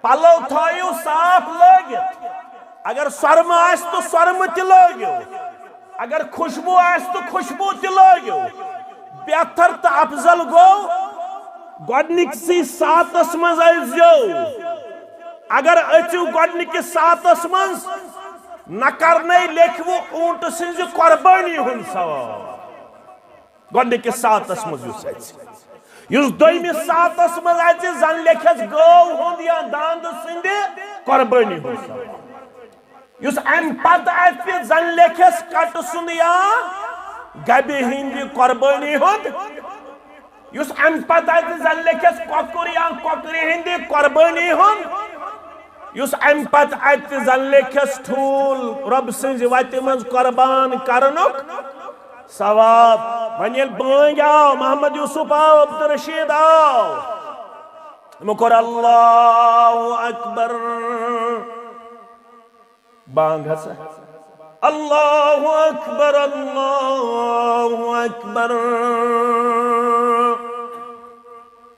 پلو تھٲیِو صاف لٲگِتھ۔ اگر سۄرمہٕ آسہِ تہٕ سۄرمہٕ تہِ لٲگِو، اگر خوشبو آسہِ تہٕ خوشبو تہِ لٲگِو۔ بہتر تہٕ افضل گوٚو گۄڈنِکسٕے ساعتس منٛز أژۍزیو۔ اگر أژِو گۄڈنِکِس ساعتس منٛز، نہ کرنے لیکھوٕ اوٗنٹہٕ سٕنٛزِ قۄربٲنی ہُنٛد ثواب۔ گۄڈنِکِس ساعتس منٛز یُس اژِ، یُس دوٚیمِس ساعتس منٛز اژِ، زن لیکھٮ۪س گٲو ہُنٛد یا داند سٕنٛدِ قۄربٲنی ہُنٛد ثواب۔ یُس امہِ پتہٕ اژِ، زن لیکھٮ۪س کٹہٕ سُنٛد یا گبہِ ہٕنٛدِ قۄربٲنی ہُنٛد۔ یُس امہِ پتہٕ اژِ، زن لیکھٮ۪س کۄکُر یا کۄکرِ ہٕنٛدِ قۄربٲنی ہُنٛد۔ یُس امہِ پتہٕ اتہِ زن لیکھٮ۪س ٹھوٗل رۄب سٕنٛزِ وتہِ منٛز قۄربان کرنُک ثواب۔ وۄنۍ ییٚلہِ بٲنگۍ آو، محمد یوسف آو، عبدالرشید آو، یِمو کوٚر اللہ اکبر۔ بانگ ہسا، اللہ اکبر، اللہ اکبر۔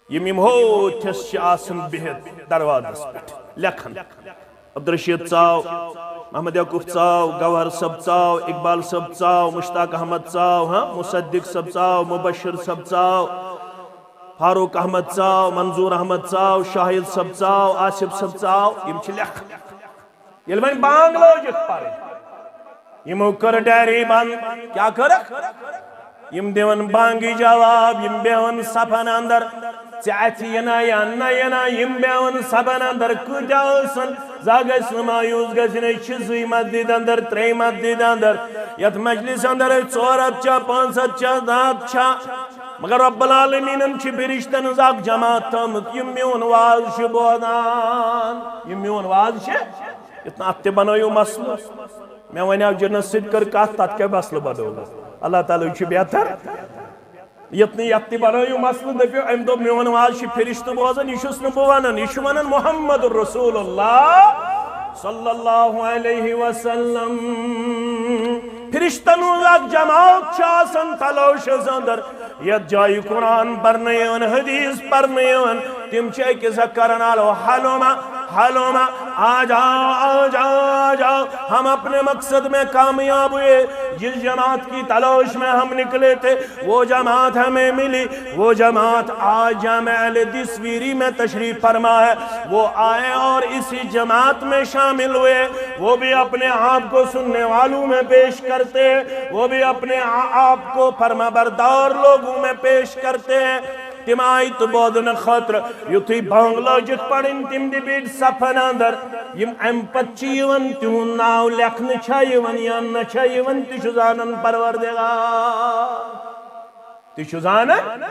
یِم یِم ہوتھس چھِ آسان بِہِتھ دروازس پٮ۪ٹھ لیکھان۔ عبدالرشید ژاو، محمد یعقوب ژاو، گوہر صٲب ژاو، اقبال صٲب ژاو، مشتاق احمد ژاو، ہاں، مصدق صٲب ژاو، مبشر صٲب ژاو، فاروق احمد ژاو، منظور احمد ژاو، شاہد صٲب ژاو، آصف صٲب ژاو۔ یِم چھِ لیکھان۔ ییٚلہِ وۄنۍ بانگ لٲجِکھ پرٕنۍ، یِمو کٔر ڈیری بند۔ کیٛاہ کٔرٕکھ؟ یِم دِوان بانگہِ جواب، یِم بیہوان صفن اندر۔ ژےٚ اَتھِ یِنا یا نہ یِنا، یِم بیہوان صفن اندر۔ کۭتیاہ ٲسن، زانٛہہ گژھِ نہٕ مایوس گژھِنۍ۔ أسۍ چھِ زٕے مسجد اندر، ترٛیٚیہِ مسجد اندر، یتھ مجلس اندر أسۍ ژور ہتھ چھا، پانٛژھ ہتھ چھا، زٕ ہتھ چھا، مگر رب العالمینن چھِ فرشتن ہٕنٛز اکھ جماعت تھٲومٕژ، یِم میون واز چھِ بوزان۔ یِم میون واز چھِ، یُتھ نہٕ اتھ تہِ بنٲیِو مسلہٕ۔ مےٚ وَنیٛاو جنس سۭتۍ کٔر کتھ، تتھ کیٛاہ مسلہٕ بنووُ؟ اللہ تعالیٰ چھُ بہتر۔ یُتھ نہٕ یتھ تہِ بنٲیِو مسلہٕ، دٔپِو، أمۍ دوٚپ، میون واز چھِ فرشتہٕ بوزان، یہِ چھُس نہٕ بہٕ ونان، یہِ چھُ ونان محمد رسول اللہ صلی اللہ علیہ وسلم۔ فرشتن ہُنٛد اکھ جماعت چھُ آسان تلوشس اندر، یتھ جایہِ قرآن پرنہٕ یِوان، حدیث پرنہٕ یِوان، تِم چھِ أکِس اکھ کران، الو حلوما، حلوما، آ جاؤ، آ جاؤ، آ جاؤ، ہم اپنے مقصد میں کامیاب ہوئے، جس جماعت کی تلاش میں ہم نکلے تھے، وہ جماعت ہمیں ملی، وہ جماعت آج جامع اہل حدیث ویری میں تشریف فرما ہے، وہ آئے اور اسی جماعت میں شامل ہوئے، وہ بھی اپنے آپ کو سننے والوں میں پیش کرتے ہیں، وہ بھی اپنے آ-، آپ کو فرما بردار لوگوں میں پیش کرتے ہیں۔ تِم آیہِ تہٕ بوزنہٕ خٲطرٕ، یُتھُے بانگ لٲجِکھ پرٕنۍ، تِم تہِ بیٖٹھۍ صفن اندر۔ یِم امہِ پتہٕ چھِ یِوان، تِہُنٛد ناو لیکھنہٕ چھا یِوان یا نہ چھا یِوان، تہِ چھُ زانان پروردگار۔ تہِ چھُ زانان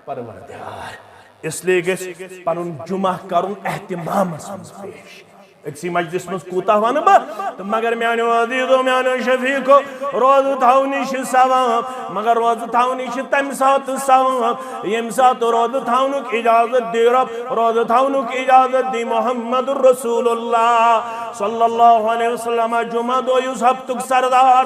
پروردگار۔ اس لیے گژھِ پنُن جمعہ کرُن اہتمامس منٛز پیش۔ أکسٕے مجلس منٛز کوٗتاہ ونہٕ بہٕ؟ تہٕ مگر میانیو عزیزو، میانیو شفیقو، روزٕ تھاونٕے چھِ ثواب، مگر روزٕ تھاونٕے چھِ تمہِ ساتہٕ ثواب، ییٚمہِ ساتہٕ روزٕ تھاونُک اجازت دی رب، روزٕ تھاونُک اجازت دی محمد رسول اللہ صلی اللہ علیہ وسلم۔ جمعہ دۄہ یُس ہفتُک سردار،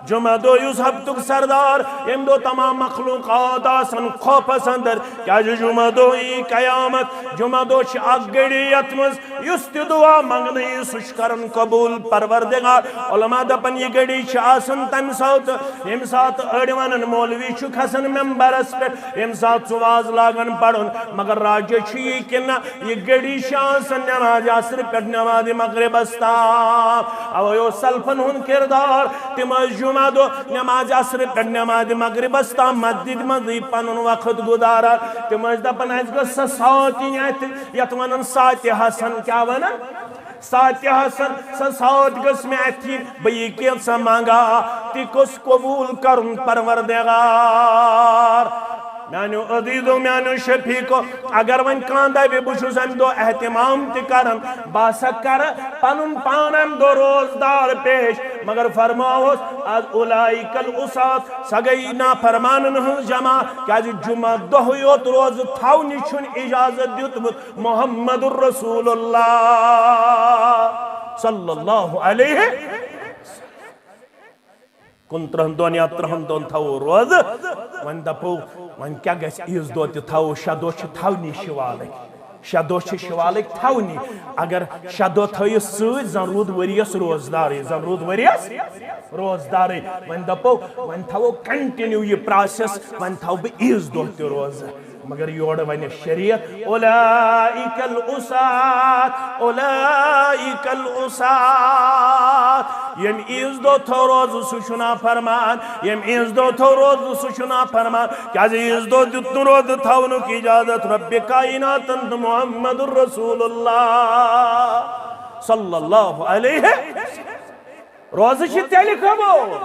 جمعہ دۄہ یُس ہفتُک سردار، ییٚمہِ دۄہ تمام مخلوقات آسن خوفس اندر، کیازِ جمعہ دۄہ یی قیامت۔ جمعہ دۄہ چھِ اکھ گھڑی یتھ منٛز یُس تہِ دعا منٛگنہٕ یی، سُہ چھُ کران قبوٗل پروردگار۔ علماء دپان، یہِ گھڑی چھِ آسان تمہِ ساتہٕ، ییٚمہِ ساتہٕ أڑۍ ونان، مولوی چھُ کھسان ممبرس پٮ۪ٹھ، ییٚمہِ ساتہٕ سُہ واز لاگان پرُن، مگر راجہ چھُ یہِ کہِ نہ، یہِ گھڑی چھِ آسان نماز عصر پٮ۪ٹھ نماز مغربس تام۔ اوے اوس سلفن ہُنٛد کردار، تِم ٲسۍ جمعہ دۄہ نماز عصر پٮ۪ٹھ نماز مغربس تام مسجد منٛزٕے پنُن وقت گُزاران۔ تِم ٲسۍ دپان، اسہِ گٔژھ سۄ ساعت یِنۍ اتہِ، یتھ ونان ساعتِ حسن۔ کیٛاہ ونان؟ ساعتِ حسن، سۄ ساعت گٔژھ مےٚ اتھِ، بہٕ یہِ کینٛژھا منٛگا، تہِ گوٚژھ قبوٗل کرُن پروردگار۔ میانیو عزیزو، میانیو شفیقو، اگر وۄنۍ کانٛہہ دپہِ، بہٕ چھُس امہِ دۄہ اہتمام تہِ کران، بہٕ ہسا کرٕ پنُن پان امہِ دۄہ روزدار پیش، مگر فرماوس، از اولئک العصاة، سۄ گٔیے نافرمانن ہٕنٛز جماعت، کیازِ جمعہ دۄہٕے یوت روزٕ تھاونہِ چھُنہٕ اجازت دیُتمُت محمد رسول اللہ صلی اللہ علیہ۔ کُنترٕہن دۄہن یا ترٕہن دۄہن تھاوو روزٕ۔ وۄنۍ دپو، وۄنۍ کیٛاہ گژھِ، عیٖذ دۄہ تہِ تھاوو، شےٚ دۄہ چھِ تھاونی شوالٕکۍ، شےٚ دۄہ چھِ شوالٕکۍ تھاونی۔ اگر شےٚ دۄہ تھٲیِو سۭتۍ، زن روٗد ؤریس روزدارٕے، زن روٗد ؤریس روزدارٕے۔ وۄنۍ دپو، وۄنۍ تھاوو continue یہِ process، وۄنۍ تھاوٕ بہٕ عیٖذ دۄہ تہِ روزٕ۔ مگر یورٕ ونہِ شریعت، اولئک العصاة، اولئک العصاة۔ ییٚمۍ عیٖذ دۄہ تھوٚو روزٕ، سُہ چھُ نافرمان۔ ییٚمۍ عیٖذ دۄہ تھوٚو روزٕ، سُہ چھُ نافرمان۔ کیازِ عیٖذ دۄہ دیُت نہٕ روزٕ تھاونُک اجازت رب کائناتن تہٕ محمد رسول اللہ صلی اللہ علیہ۔ روزٕ چھِ تیٚلہِ قبوٗل،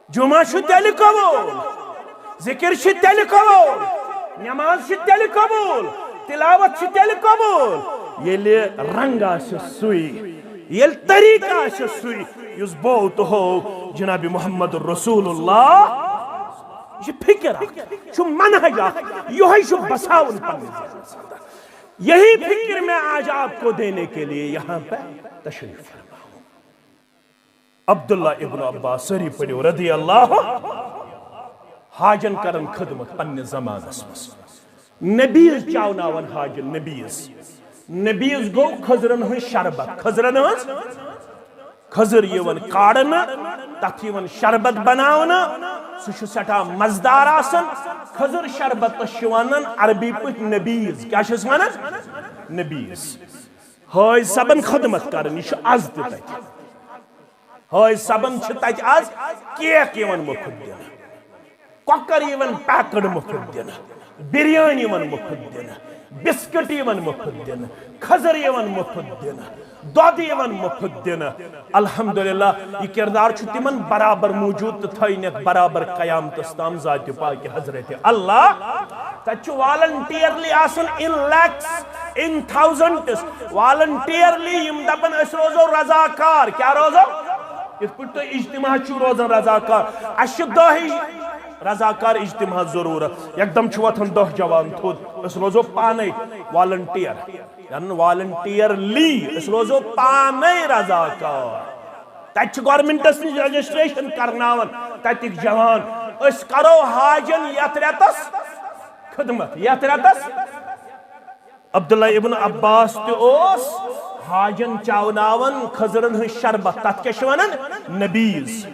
جمعہ چھُ تیٚلہِ قبوٗل، ذکر چھِ تیٚلہِ قبوٗل، نماز چھِ تیٚلہِ قبوٗل، تلاوت چھِ تیٚلہِ قبوٗل، ییٚلہِ رنگ آسہِ سُے، ییٚلہِ طریقہٕ آسہِ سُے، یُس بوو تہٕ ہوو جناب محمد رسول اللہ۔ یہِ چھِ فکر اکھ، یہِ چھُ منہج اکھ، یِہوٚے چھُ بساوُن پننِس ذہنس اندر۔ یہی فکر میں آج آپ کو دینے کے لیے یہاں پہ تشریف فرما ہوں۔ عبداللہ ابن عباس، سٲری پٔرِو، رضی اللہ، حاجن کرن خدمت پننِس زمانس منٛز۔ نبیز چاوناوان حاجن، نبیز۔ نبیز گوٚو کھٔزرن ہٕنٛز شربت، کھٔزرن ہٕنٛز، کھٔزٕر یِوان کاڑنہٕ، تتھ یِوان شربت بناونہٕ، سُہ چھُ سٮ۪ٹھاہ مزٕدار آسان۔ کھٔزٕر شربتس چھِ ونان عربی پٲٹھۍ نبیز۔ کیٛاہ چھِس ونان؟ نبیز۔ حٲج صٲبن خدمت کرٕنۍ، یہِ چھُ از تہِ تتہِ۔ حٲج صٲبن چھِ تتہِ از کیک یِوان مُفت دِنہٕ، کۄکر یِوان packed مُفت دِنہٕ، بریانی یِوان مُفت دِنہٕ، بسکٹ یِوان مُفت دِنہٕ، کھٔزٕر یِوان مُفت دِنہٕ، دۄد یِوان مُفت دِنہٕ۔ الحمدللہ، یہِ کردار چھُ تِمن برابر موجود تہٕ تھٲینکھ برابر قیامتس تام ذاتِ پاکہِ حضرت اللہ۔ تتہِ چھُ voluntarily آسان in lakhs، in thousands، voluntarily یِم دپان، أسۍ روزو رضاکار۔ کیٛاہ روزو؟ یِتھ پٲٹھۍ تُہۍ اجتماع چھِو روزان رضاکار، اَسہِ چھِ دَہٕے رضاکار اجتماع ضروٗرت۔ یکدم چھُ وۄتھان دَہ جوان تھوٚد، أسۍ روزو پانے volunteer، یعنی voluntarily أسۍ روزو پانے رضاکار۔ تتہِ چھِ گورنمنٹس نِش registration کرناوان تتِکۍ جوان، أسۍ کرو حاجن یتھ رٮ۪تس خدمت، یتھ رٮ۪تس۔ عبداللہ ابن عباس تہِ اوس حاجن چاوناوان کھٔزرن ہٕنٛز شربت، تتھ کیٛاہ چھِ ونان؟ نبیز۔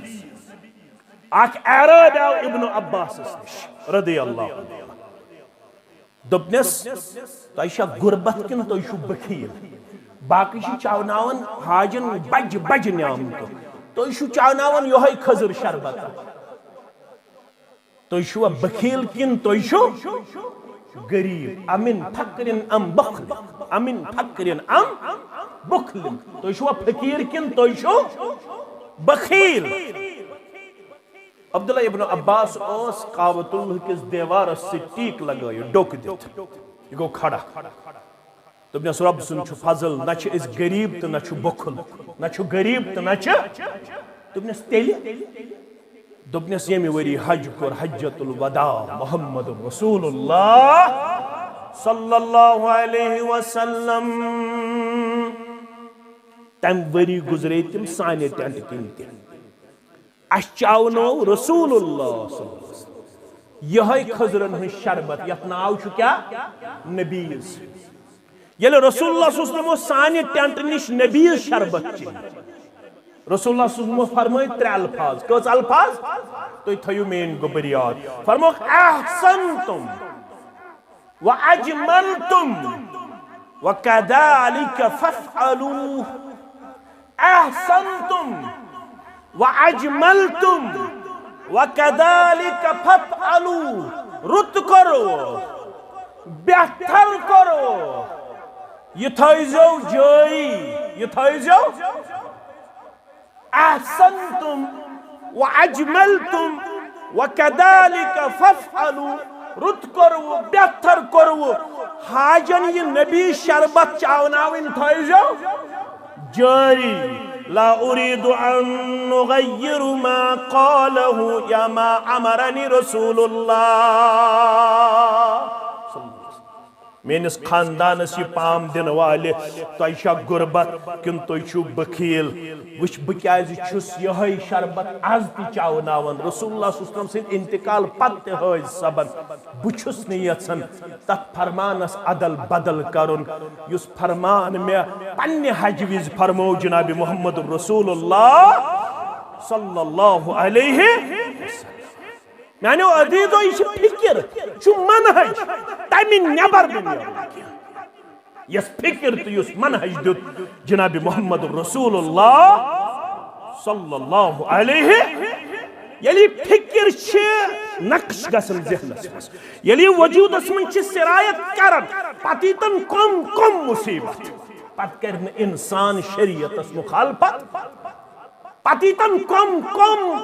اکھ اعرابی آو ابن عباسس نِش رضی اللہ عنہ۔ دوٚپنس، "تۄہہِ چھا غربت کِنہٕ تُہۍ چھِو بخیل؟ باقٕے چھِ چاوناوان حاجن بجہِ بجہِ نعمتہٕ، تُہۍ چھِو چاوناوان یِہوٚے کھٔزٕر شربت۔ تُہۍ چھِوا بخیل کِنہٕ تُہۍ چھِو غریب؟ امن فقرن ام بخل، امن فقرن ام بخل۔ تُہۍ چھِوا فقیٖر کِنہٕ تُہۍ چھِو بخیل؟" عبداللہ ابن عباس اوس کعبۃ اللہ کِس دیوارس سۭتۍ ٹیٖک لگٲیِتھ، ڈوٚک دِتھ۔ یہِ گوٚو کھڑا۔ دوٚپنس، "رۄب سُنٛد چھُ فضل، نہ چھِ أسۍ غریٖب تہٕ نہ چھُ بخل، نہ چھُ غریٖب تہٕ نہ چھِ۔" دوٚپنس، "تیٚلہِ؟" دوٚپنس، "ییٚمہِ ؤری حج کوٚر، حجۃ الوداع، محمد رسول اللہ صلی اللہ علیہ وسلم، تَمہِ ؤری گُزرے تِم سانہِ ٹینٹ کِنۍ تہِ۔" اَسہِ چاونوو رسول اللہ صلی اللہ علیہ وسلم یِہوٚے کھٔزرَن ہٕنٛز شربت، یَتھ ناو چھُ کیٛاہ؟ نبیز۔ ییٚلہِ رسول اللہ صلی اللہ علیہ وسلم اوس سانہِ ٹینٹ نِش نبی شربت چیٚنۍ، رسول اللہ صلی اللہ علیہ وسلم فرمٲے ترٛےٚ الفاظ۔ کٔژ الفاظ؟ تُہۍ تھٲیِو میٲنۍ گوٚبٕر یاد۔ فرموکھ، احسنتم واجملتم وکذالک فافعلوا۔ احسنتم واجملتم وکذالک فافعلوا۔ رُت کوٚروٕ، بہتر کوٚروٕ، یہِ تھٲیزیو جٲری، یہِ تھٲیزیو۔ احسنتم واجملتم وکذالک فافعلوا۔ رُت کوٚروٕ، بہتر کوٚروٕ۔ حاجن یہِ نبی شربت چاوناوٕنۍ تھٲیزیو جٲری۔ لا اريد ان اغير ما قاله یا ما امرني رسول الله۔ میٲنِس خاندانس یہِ پام دِنہٕ والہِ، تۄہہِ چھا غربت کِنہٕ تُہۍ چھِو بخیل؟ وٕچھ، بہٕ کیازِ چھُس یِہوٚے شربت از تہِ چاوناوان؟ رسول اللہ صلی اللہ علیہ وسلم سٕنٛدِ انتقال پتہٕ تہِ حٲج صٲبن۔ بہٕ چھُس نہٕ یژھان تتھ فرمانس ادل بدل کرُن، یُس فرمان مےٚ پننہِ حجہِ وِزِ فرموو جناب محمد رسول اللہ صلی اللہ علیہ وسلم۔ میانیو عزیزو، یہِ چھِ فکر، یہِ چھُ منہج، تمہِ نٮ۪بر نہٕ نیرُن کینٛہہ۔ یۄس فکر تہٕ یُس منہج دیُت جناب محمد رسول اللہ صلی اللہ علیہ، ییٚلہِ یہِ فکر چھِ نقش گژھان ذہنس منٛز، ییٚلہِ یہِ وجودس منٛز چھِ سرایت کران، پتہٕ ییتن کم کم مصیبت، پتہٕ کرِ نہٕ انسان شریعتس مخالفت۔ پتہٕ ییتن کم کم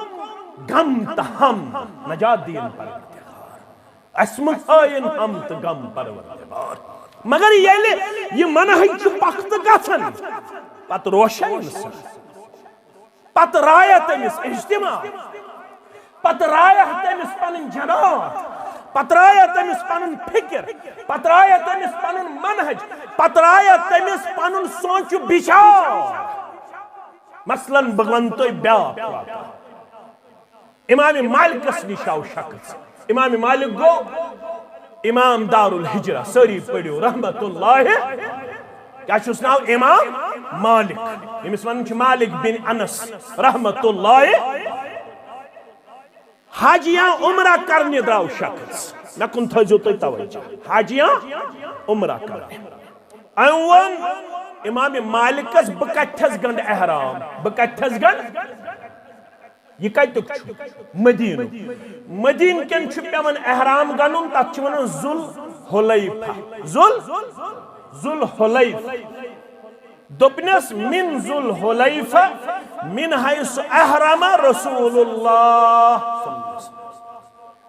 غم تہٕ ہم نجات دِیِن پروردگار۔ اسہِ مہٕ ہٲیِن ہم تہٕ غم پروردگار۔ مگر ییٚلہِ یہِ منہج چھُ پختہٕ گژھان، پتہٕ روشن انسان، پتہٕ رایا تٔمِس اجتماع، پتہٕ رایا تٔمِس پنٕنۍ جماعت، پتہٕ رایا تٔمِس پنُن فکر، پتہٕ رایا تٔمِس پنُن منہج، پتہٕ رایا تٔمِس پنُن سونچ و بچار۔ مثلاً بہٕ ونہٕ تۄہہِ بیاکھ واقعہ۔ امام مالکس نِش آو شخص۔ امام مالک گوٚو امام دار الحجرہ، سٲری پٔرِو رحمت اللہ۔ کیٛاہ چھُس ناو؟ امام مالک، ییٚمِس ونان چھِ مالک بن انس رحمت اللہ۔ حج یا عمرہ کرنہِ درٛاو شخص، مےٚ کُن تھٲیزیو تُہۍ توجہ، حج یا عمرہ کرنہِ۔ أمۍ ووٚن امام مالکس، بہٕ کتہِ تھس گنڈٕ احرام؟ بہٕ کتہِ تھس گنڈٕ؟ یہِ کتیُک چھُ؟ مدینُک۔ مدینہٕ کٮ۪ن چھُ پٮ۪وان احرام گنڈُن، تتھ چھِ ونان ذوالحلیفہ۔ ذُل، ذوالحلیفہ۔ دوٚپنس، من ذوالحلیفہ من حیث احرم رسول اللہ۔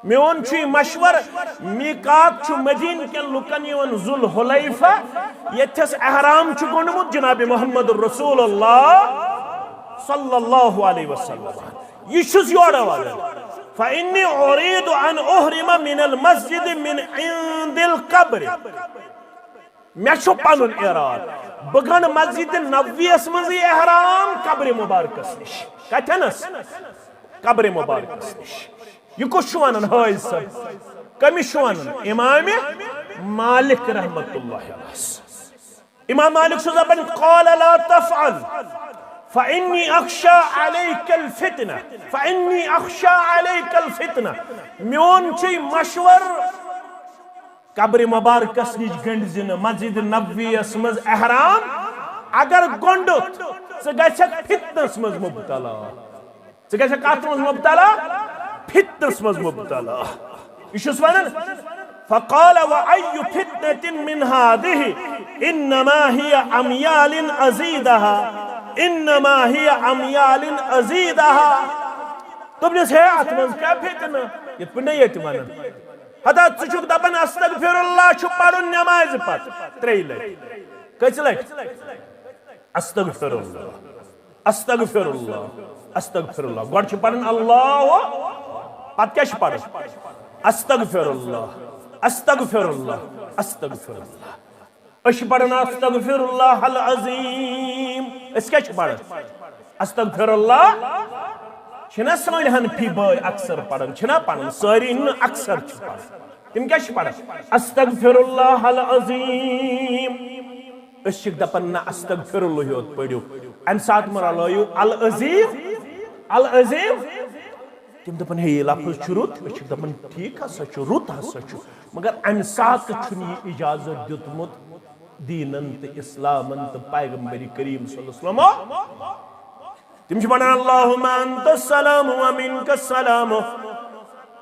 میون چھُ یہِ مشور، میقات چھُ مدینہٕ کٮ۪ن لُکن یِوان ذوالحلیفہ، ییٚتھس احرام چھُ گوٚنڈمُت جناب محمد رسول اللہ صلی اللہ علیہ وسلم۔ یہِ چھُس یورٕ وَنان۔ فإني أريد أن أحرم من المسجد من عند القبر۔ مےٚ چھُ پنُن ارادٕ، بہٕ گنڈٕ مسجد نبویس منٛزٕے احرام قبرِ مبارکس نِش۔ کتھنس؟ قبرِ مبارکس نِش۔ یہِ کُس چھُ ونان حٲج صٲب؟ کٔمِس چھُ ونان؟ امام مالک رحمت اللہ علیہ۔ امام مالک چھُ دپان، قال لا تفعل فإني أخشى عليك الفتنة، فإني أخشى عليك الفتنة۔ میون چھُے مشور، قبرِ مبارکس نِش گنڈ زِ نہٕ، مسجد نبویس منٛز احرام اگر گنڈُتھ، ژٕ گژھکھ فتنس منٛز مبتلا۔ ژٕ گژھکھ کتھ منٛز مبتلا؟ فتنس منٛز مبتلا۔ یہِ چھُس ونان، فقال وأي فتنة من هذه إنما هي أميال أزيدها، إنما هي أميال أزيدها۔ دوٚپنس، ہے، اتھ منٛز کیٛاہ فتنہٕ؟ یِتھ پٲٹھۍ نہ ییٚتہِ ونان۔ ہتا ژٕ چھُکھ دپان استغفر اللہ چھُ پرُن نمازِ پتہٕ ترٛیٚیہِ لٹہِ۔ کٔژِ لٹہِ؟ استغفر اللہ، استغفر اللہ، استغفر اللہ۔ گۄڈٕ چھُ پران اللہ، پتہٕ کیٛاہ چھُ پران؟ استغفر اللہ، استغفر اللہ، استغفر اللہ۔ أسۍ چھِ پران استغفر اللہ العظیم۔ أسۍ کیٛاہ چھِ پران؟ استغفر اللہ۔ چھِنہ سٲنۍ حنفی بٲے اکثر پران؟ چھِنہ پران؟ سٲری نہٕ، اکثر چھِ پران۔ تِم کیٛاہ چھِ پران؟ استغفر اللہ العظیم۔ أسۍ چھِکھ دَپان، نہ، استغفر اللہ یوت پٔرِو۔ اَمہِ ساتہٕ مہ رَلٲیِو العظیم، العظیم۔ تِم دَپان، ہے، یہِ لفظ چھُ رُت۔ أسۍ چھِکھ دَپان، ٹھیٖک ہسا چھُ، رُت ہسا چھُ، مگر اَمہِ ساتہٕ چھُنہٕ یہِ اجازت دیُتمُت دیٖنن تہٕ اِسلامن تہٕ پیغمبر کریم صلی اللہ علیہ وسلم۔ تِم چھِ وَنان، اللہم انت السلام و منک السلام،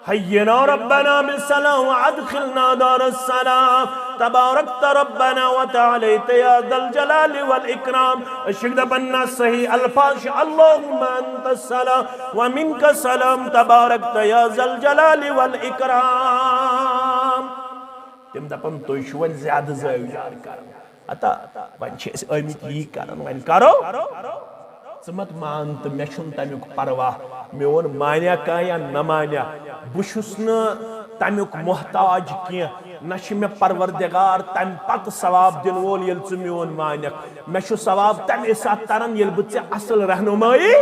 حینا ربنا بالسلام و ادخلنا دار السلام، تبارکت ربنا و تعالیت یا ذا الجلال والاکرام۔ أسۍ چھِکھ دَپان، نہ، صحیح الفاظ چھِ، اللہم انت السلام و منک السلام، تبارکت یا ذا الجلال والاکرام۔ تِم دَپان، تُہۍ چھِو وۄنۍ زیادٕ زٲوۍ جار کران۔ ہتا، وۄنۍ چھِ أسۍ آمٕتۍ یی کران، وۄنۍ کرو۔ ژٕ مت مان تہٕ مےٚ چھُنہٕ تَمیُک پرواہ۔ میون مانیا کانٛہہ یا نہ مانیا، بہٕ چھُس نہٕ تَمیُک محتاج کینٛہہ۔ نہ چھُ مےٚ پروردگار تَمہِ پتہٕ ثواب دِنہٕ وول، ییٚلہِ ژٕ میون مانکھ۔ مےٚ چھُ ثواب تَمے ساتہٕ تران، ییٚلہِ بہٕ ژےٚ اصل رہنمٲیی،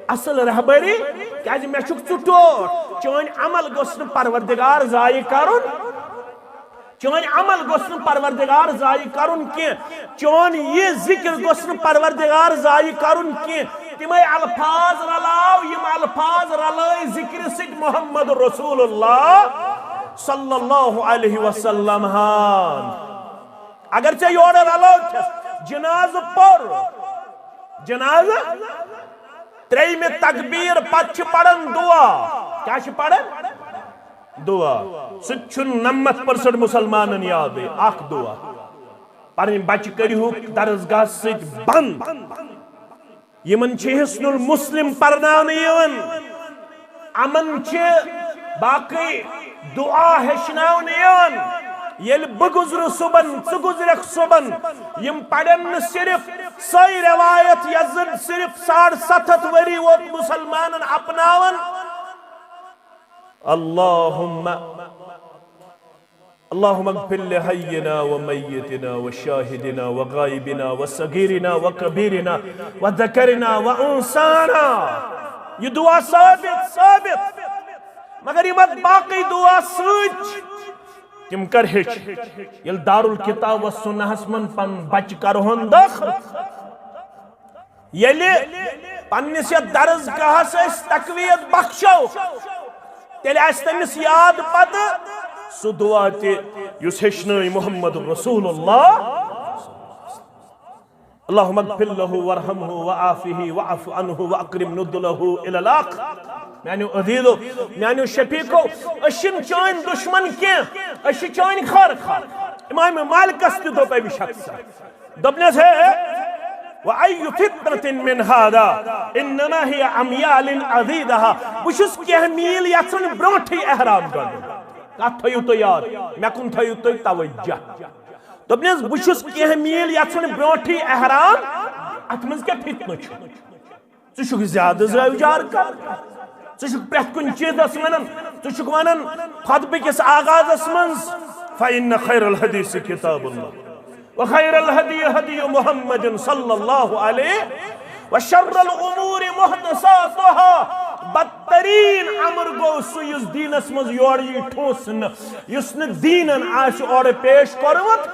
اصل رہبری، کیازِ مےٚ چھُکھ ژٕ ٹوٹھ۔ چٲنۍ عمل گوٚژھ نہٕ پروردگار ضایع کرُن۔ چٲنۍ عمل گوٚژھ نہٕ پروردگار ضایع کرُن کینٛہہ۔ چون یہِ ذکر گوٚژھ نہٕ پروردگار ضایع کرُن کینٛہہ۔ تِمے الفاظ رلاو، یِم الفاظ رلٲے ذکرِ سۭتۍ محمد رسول اللہ صلی اللہ علیہ وسلم ہان۔ اگر ژےٚ یورٕ رلٲو چھس، جنازٕ پوٚر، جنازٕ ترٛیٚیِمہِ تکبیٖر پتہٕ چھِ پران دعا۔ کیٛاہ چھِ پران؟ دعا۔ سُہ تہِ چھُنہٕ نَمَتھ پٔرسَنٹ مُسلمانَن یادٕے۔ اکھ دعا۔ پنٕنۍ بچہِ کٔرِہُکھ درسگاہ سۭتۍ بنٛد۔ یِمن چھِ حصن المسلم پرناونہٕ یِوان۔ یِمن چھِ باقٕے دعا ہیٚچھناونہٕ یِوان۔ ییٚلہِ بہٕ گُزرٕ صُبحن، ژٕ گُزرکھ صُبحن، یِم پرن نہٕ صرف سۄے روایت، یۄس زن صرف ساڑ ستھ ہتھ ؤری ووت مُسلمانن اپناوان۔ اللہم، اللہم اغفر لحینا و میتنا و شاہدنا و غائبنا و صغیرنا و کبیرنا و ذکرنا و انثانا۔ یہ دعا ثابت، ثابت۔ مگر یِم اتھ باقٕے دعا سۭتۍ چھِ، تِم کر ہیٚچھ؟ ییٚلہِ دارالکتاب و سنہس منٛز پنُن بچہِ کرہون دٲخل، ییٚلہِ پننِس یتھ درسگاہس أسۍ تقویت بخشو، تیٚلہِ آسہِ تٔمِس یاد پتہٕ سُہ دعا تہِ یُس ہیٚچھنٲے محمد رسول اللہ۔ اللہم اغفر لہ وارحمہ وعافہ واعف عنہ واکرم ندلہ الی الاخر۔ میانیو عزیزو، میانیو شفیقو، أسۍ چھِنہٕ چٲنۍ دشمن کینٛہہ، أسۍ چھِ چٲنۍ خٲر خواہ۔ امام مالکس تہِ دوٚپ امہِ شخصن، دوٚپنس، ہے، وأي فتنة من هذا، إنما هي أميال أزيدها۔ بہٕ چھُس کینٛہہ میٖل یژھان برونٛٹھٕے احرام گنٛڈُن۔ کتھ تھٲیِو تُہۍ یاد، مےٚ کُن تھٲیِو تُہۍ توجہ۔ دوٚپنس، بہٕ چھُس کینٛہہ میٖل یژھان برونٛٹھٕے احرام، اتھ منٛز کیٛاہ فتنہٕ چھُ؟ ژٕ چھُکھ زیادٕ زٲوۍ جار کران۔ ژٕ چھُکھ پرٛٮ۪تھ کُنہِ چیٖزس ونان، ژٕ چھُکھ ونان خطبہٕ کِس آغازس منٛز، فإن خير الحديث كتاب الله، وخير الهدي هدي محمد صلى الله عليه، وشر الأمور محدثاتها۔ بدترین امر گوٚو سُہ یُس دیٖنس منٛز یورٕ یی ٹھوسنہٕ، یُس نہٕ دیٖنن آسہِ اورٕ پیش کوٚرمُت۔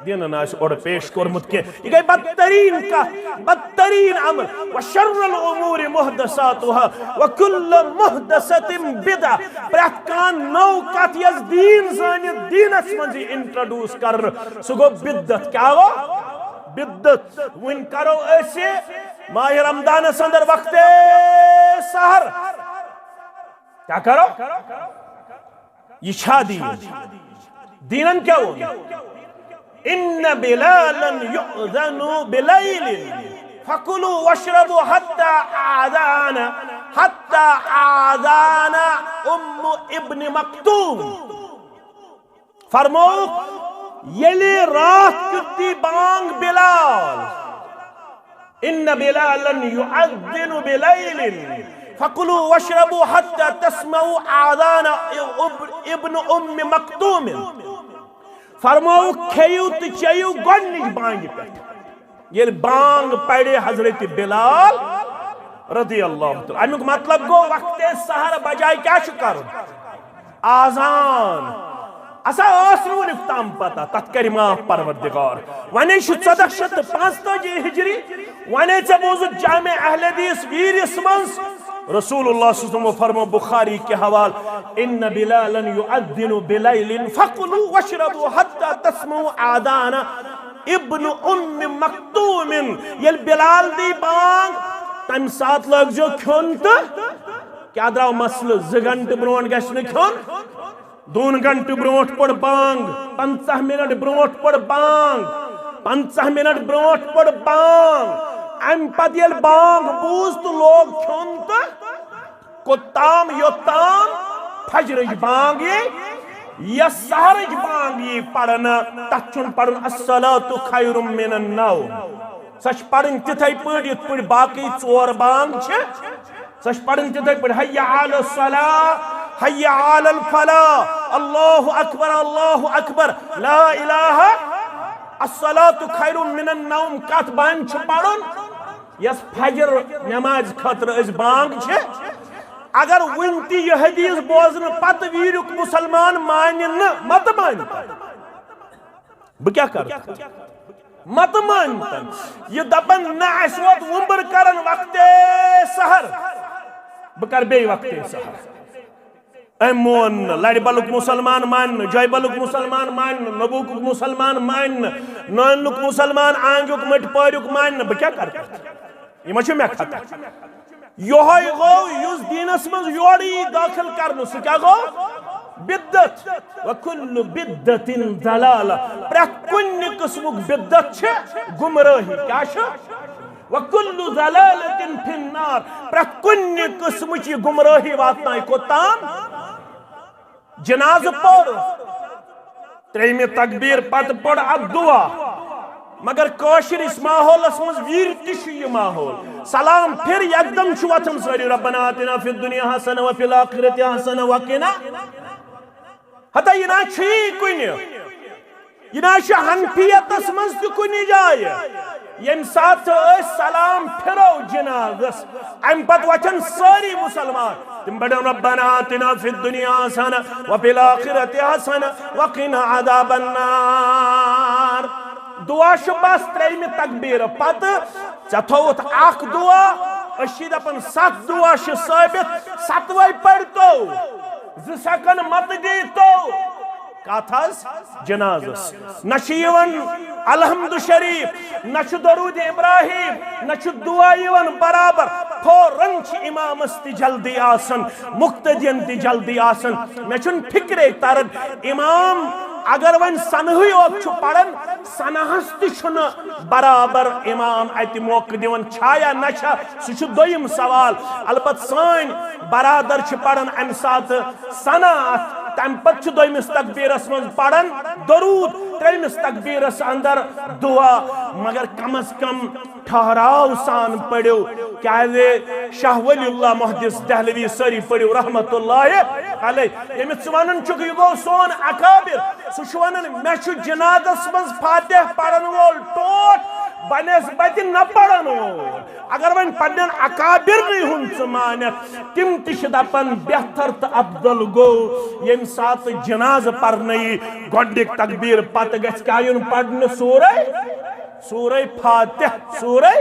دیٖنن آسہِ اورٕ پیش کوٚرمُت کینٛہہ۔ یہِ گٔے بدترین کتھ، بدترین امر۔ وشر الامور محدثاتها وکل محدثة بدعة۔ پرٛٮ۪تھ کانٛہہ نٔو کتھ یۄس دیٖن زٲنِتھ دیٖنس منٛز یی انٹروڈیوس کرنہٕ، سُہ گوٚو بدعت۔ کیٛاہ گوٚو؟ بدعت۔ وۄنۍ کرو أسۍ ماہِ رمضانس اندر وقتِ سحر۔ کیٛاہ کرو؟ یہِ چھا دیٖن؟ دیٖنن کیٛاہ ووٚن؟ إن بلالا يؤذن بليل فكلوا واشربوا حتى آذان، حتى آذان أم ابن مكتوم۔ فرمووُکھ، ییٚلہِ راتھ کیُتھ دی بانگ بلال، إن بلالا يؤذن بليل فكلوا واشربوا حتى تسمعوا آذان اب-، ابن أم مكتوم۔ فرمووُکھ، کھیٚیِو تہٕ چیٚیِو گۄڈٕنِچ بانگہِ پٮ۪ٹھ۔ ییٚلہِ بانگ پرِ حضرت بلال رضی اللہ تعالیٰ، امیُک مطلب گوٚو وقتِ سحر بجایہِ کیٛاہ چھُ کرُن؟ آذان۔ اسا ٲس نہٕ وُنیُک تام پتہ، تتھ کرِ معاف پروردگار۔ ونے چھُ ژۄدہ شیٚتھ تہٕ پانٛژتٲجی ہجری، ونے ژےٚ بوٗزُتھ جامع اہل حدیث ویٖرِس منٛز رسول اللہ صلی اللہ علیہ وسلم فرمو بخاری کے حوال، ان بلالا یؤذن بلیل فکلوا واشربوا حتی تسمعوا آذان ابن ام مکتوم۔ ییٚلہِ بلال دی بانگ، تمہِ ساتہٕ لٲگزیو کھیوٚن تہٕ کیٛاہ درٛاو مسلہٕ؟ زٕ گھنٹہٕ برونٛٹھ گژھِ نہٕ کھیوٚن، دۄن گھنٹہٕ برونٛٹھ پٔر بانگ، پنٛژاہ منٹ برونٛٹھ پٔر بانگ، پنٛژاہ منٹ برونٛٹھ پٔر بانگ۔ امہِ پتہٕ ییٚلہِ بانگ بوٗز تہٕ لوگ کھیوٚن تہٕ کوٚت تام؟ یوٚت تام فجرٕچ بانگ یی، یا سحرٕچ بانگ یی پرنہٕ، تتھ چھُنہٕ پرُن الصلاۃ خیر من النوم۔ سۄ چھِ پرٕنۍ تِتھے پٲٹھۍ یِتھ پٲٹھۍ باقٕے ژور بانگ چھِ۔ سۄ چھِ پرٕنۍ تِتھے پٲٹھۍ، حی علی الصلاۃ، حی علی الفلاح، اللہ اکبر، اللہ اکبر، لا الہ، الصلاۃ خیر من النوم۔ کتھ بانگ چھُ پرُن؟ یس فجر نماز خٲطرٕ أسۍ بانگ چھِ۔ اگر وُنہِ تہِ یہِ حدیث بوزنہٕ پتہٕ ویٖریُک مسلمان مانہِ نہٕ، متہٕ مانہِ تن۔ بہٕ کیٛاہ کرٕ؟ متہٕ مانہِ تن۔ یہِ دپن نہ، اسہِ ووت وُمبر کرن وقتے سحر، بہٕ کرٕ بیٚیہِ وقتے سحر۔ أمۍ مون نہٕ۔ لرِ بلُک مسلمان مانہِ نہٕ، جویہِ بلُک مسلمان مانہِ نہٕ، نبوکُک مسلمان مانہِ نہٕ، نٲنلُک مسلمان، آنگیُک، مٔٹۍ پٲریُک مانہِ نہٕ۔ بہٕ کیٛاہ کرٕ تتھ؟ یہِ ما چھُ مےٚ خطا؟ یِہوٚے گوٚو یُس دیٖنس منٛز یورٕ یی دٲخل کرنہٕ، سُہ کیٛاہ گوٚو؟ بدعت۔ وکل بدعت ضلالہ۔ پرٛٮ۪تھ کُنہِ قٕسمُک بدعت چھِ گمرٲہی۔ کیٛاہ چھُ؟ وکل ضلالۃ فی النار۔ پرٛٮ۪تھ کُنہِ قٕسمٕچ یہِ گمرٲہی واتنایہِ کوٚتام؟ جنازٕ پوٚر، ترٛیٚیمہِ تکبیٖر پتہٕ پوٚر اتھ دعا۔ مگر کٲشرِس ماحولس منٛز ویٖرۍ تہِ چھُ یہِ ماحول۔ سلام پھِر، یکدم چھُ وۄتھان سٲری، ربنا آتنا فی الدنیا حسنہ وفی الآخرۃ حسنہ وقنا۔ ہتا یہِ نہ چھُ یی کُنہِ۔ یہِ نہ چھُ حنفیتس منٛز تہِ کُنہِ جایہِ۔ ییٚمہِ ساتہٕ أسۍ سلام پھِرو جنازس، امہِ پتہٕ وۄتھن سٲری مسلمان، تِم پرن ربنا آتنا فی الدنیا حسنہ وفی الآخرۃ حسنہ وقنا عذاب النار۔ دعا چھُ بس ترٛیٚیمہِ تکبیرٕ پتہٕ۔ ژےٚ تھووُتھ اکھ دعا، أسۍ چھِ دپان ستھ دعا چھِ ثٲبت، ستوے پٔرۍتو، زٕ سیکنڈ متہٕ دیٖتو۔ کتھ حظ؟ جنازس۔ نہ چھُ یِوان الحمد شریف، نہ چھُ درود ابراہیم، نہ چھُ دعا یِوان برابر۔ فوراً چھِ امامس تہِ جلدی آسان، مقتدین تہِ جلدی آسان۔ مےٚ چھُنہٕ فکرے تران، امام اگر وۄنۍ سنہٕے یوت چھُ پران، سنہس تہِ چھُنہٕ برابر امام اتہِ موقعہٕ دِوان چھا یا نہ چھا، سُہ چھُ دوٚیِم سوال۔ البتہ سٲنۍ برادر چھِ پران امہِ ساتہٕ ثنا اتھ، تمہِ پتہٕ چھُ دوٚیمِس تکبیرس منٛز پران درود، ترٛیٚیمِس تکبیرس اندر دعا، مگر کم از کم ٹھہراو سان پٔرِو، کیازِ شاہ ولی اللہ محدث دہلوی سٲری پٔرِو رحمت اللہ علیہ۔ ییٚمِس ژٕ ونان چھُکھ یہِ گوٚو سون اکابر، سُہ چھُ ونان مےٚ چھُ جنازس منٛز فاتح پرن وول ٹوٹھ بنسبت نہ پرن وول۔ اگر وۄنۍ پننٮ۪ن اکابرنٕے ہُنٛد ژٕ مانکھ، تِم تہِ چھِ دپان بہتر تہٕ افضل گوٚو ییٚمہِ ساتہٕ جنازٕ پرنہٕ یی، گۄڈنیُک تکبیر پتہٕ گژھِ کیٛاہ یُن پرنہٕ؟ سورہ، سورہ فاتح، سورہ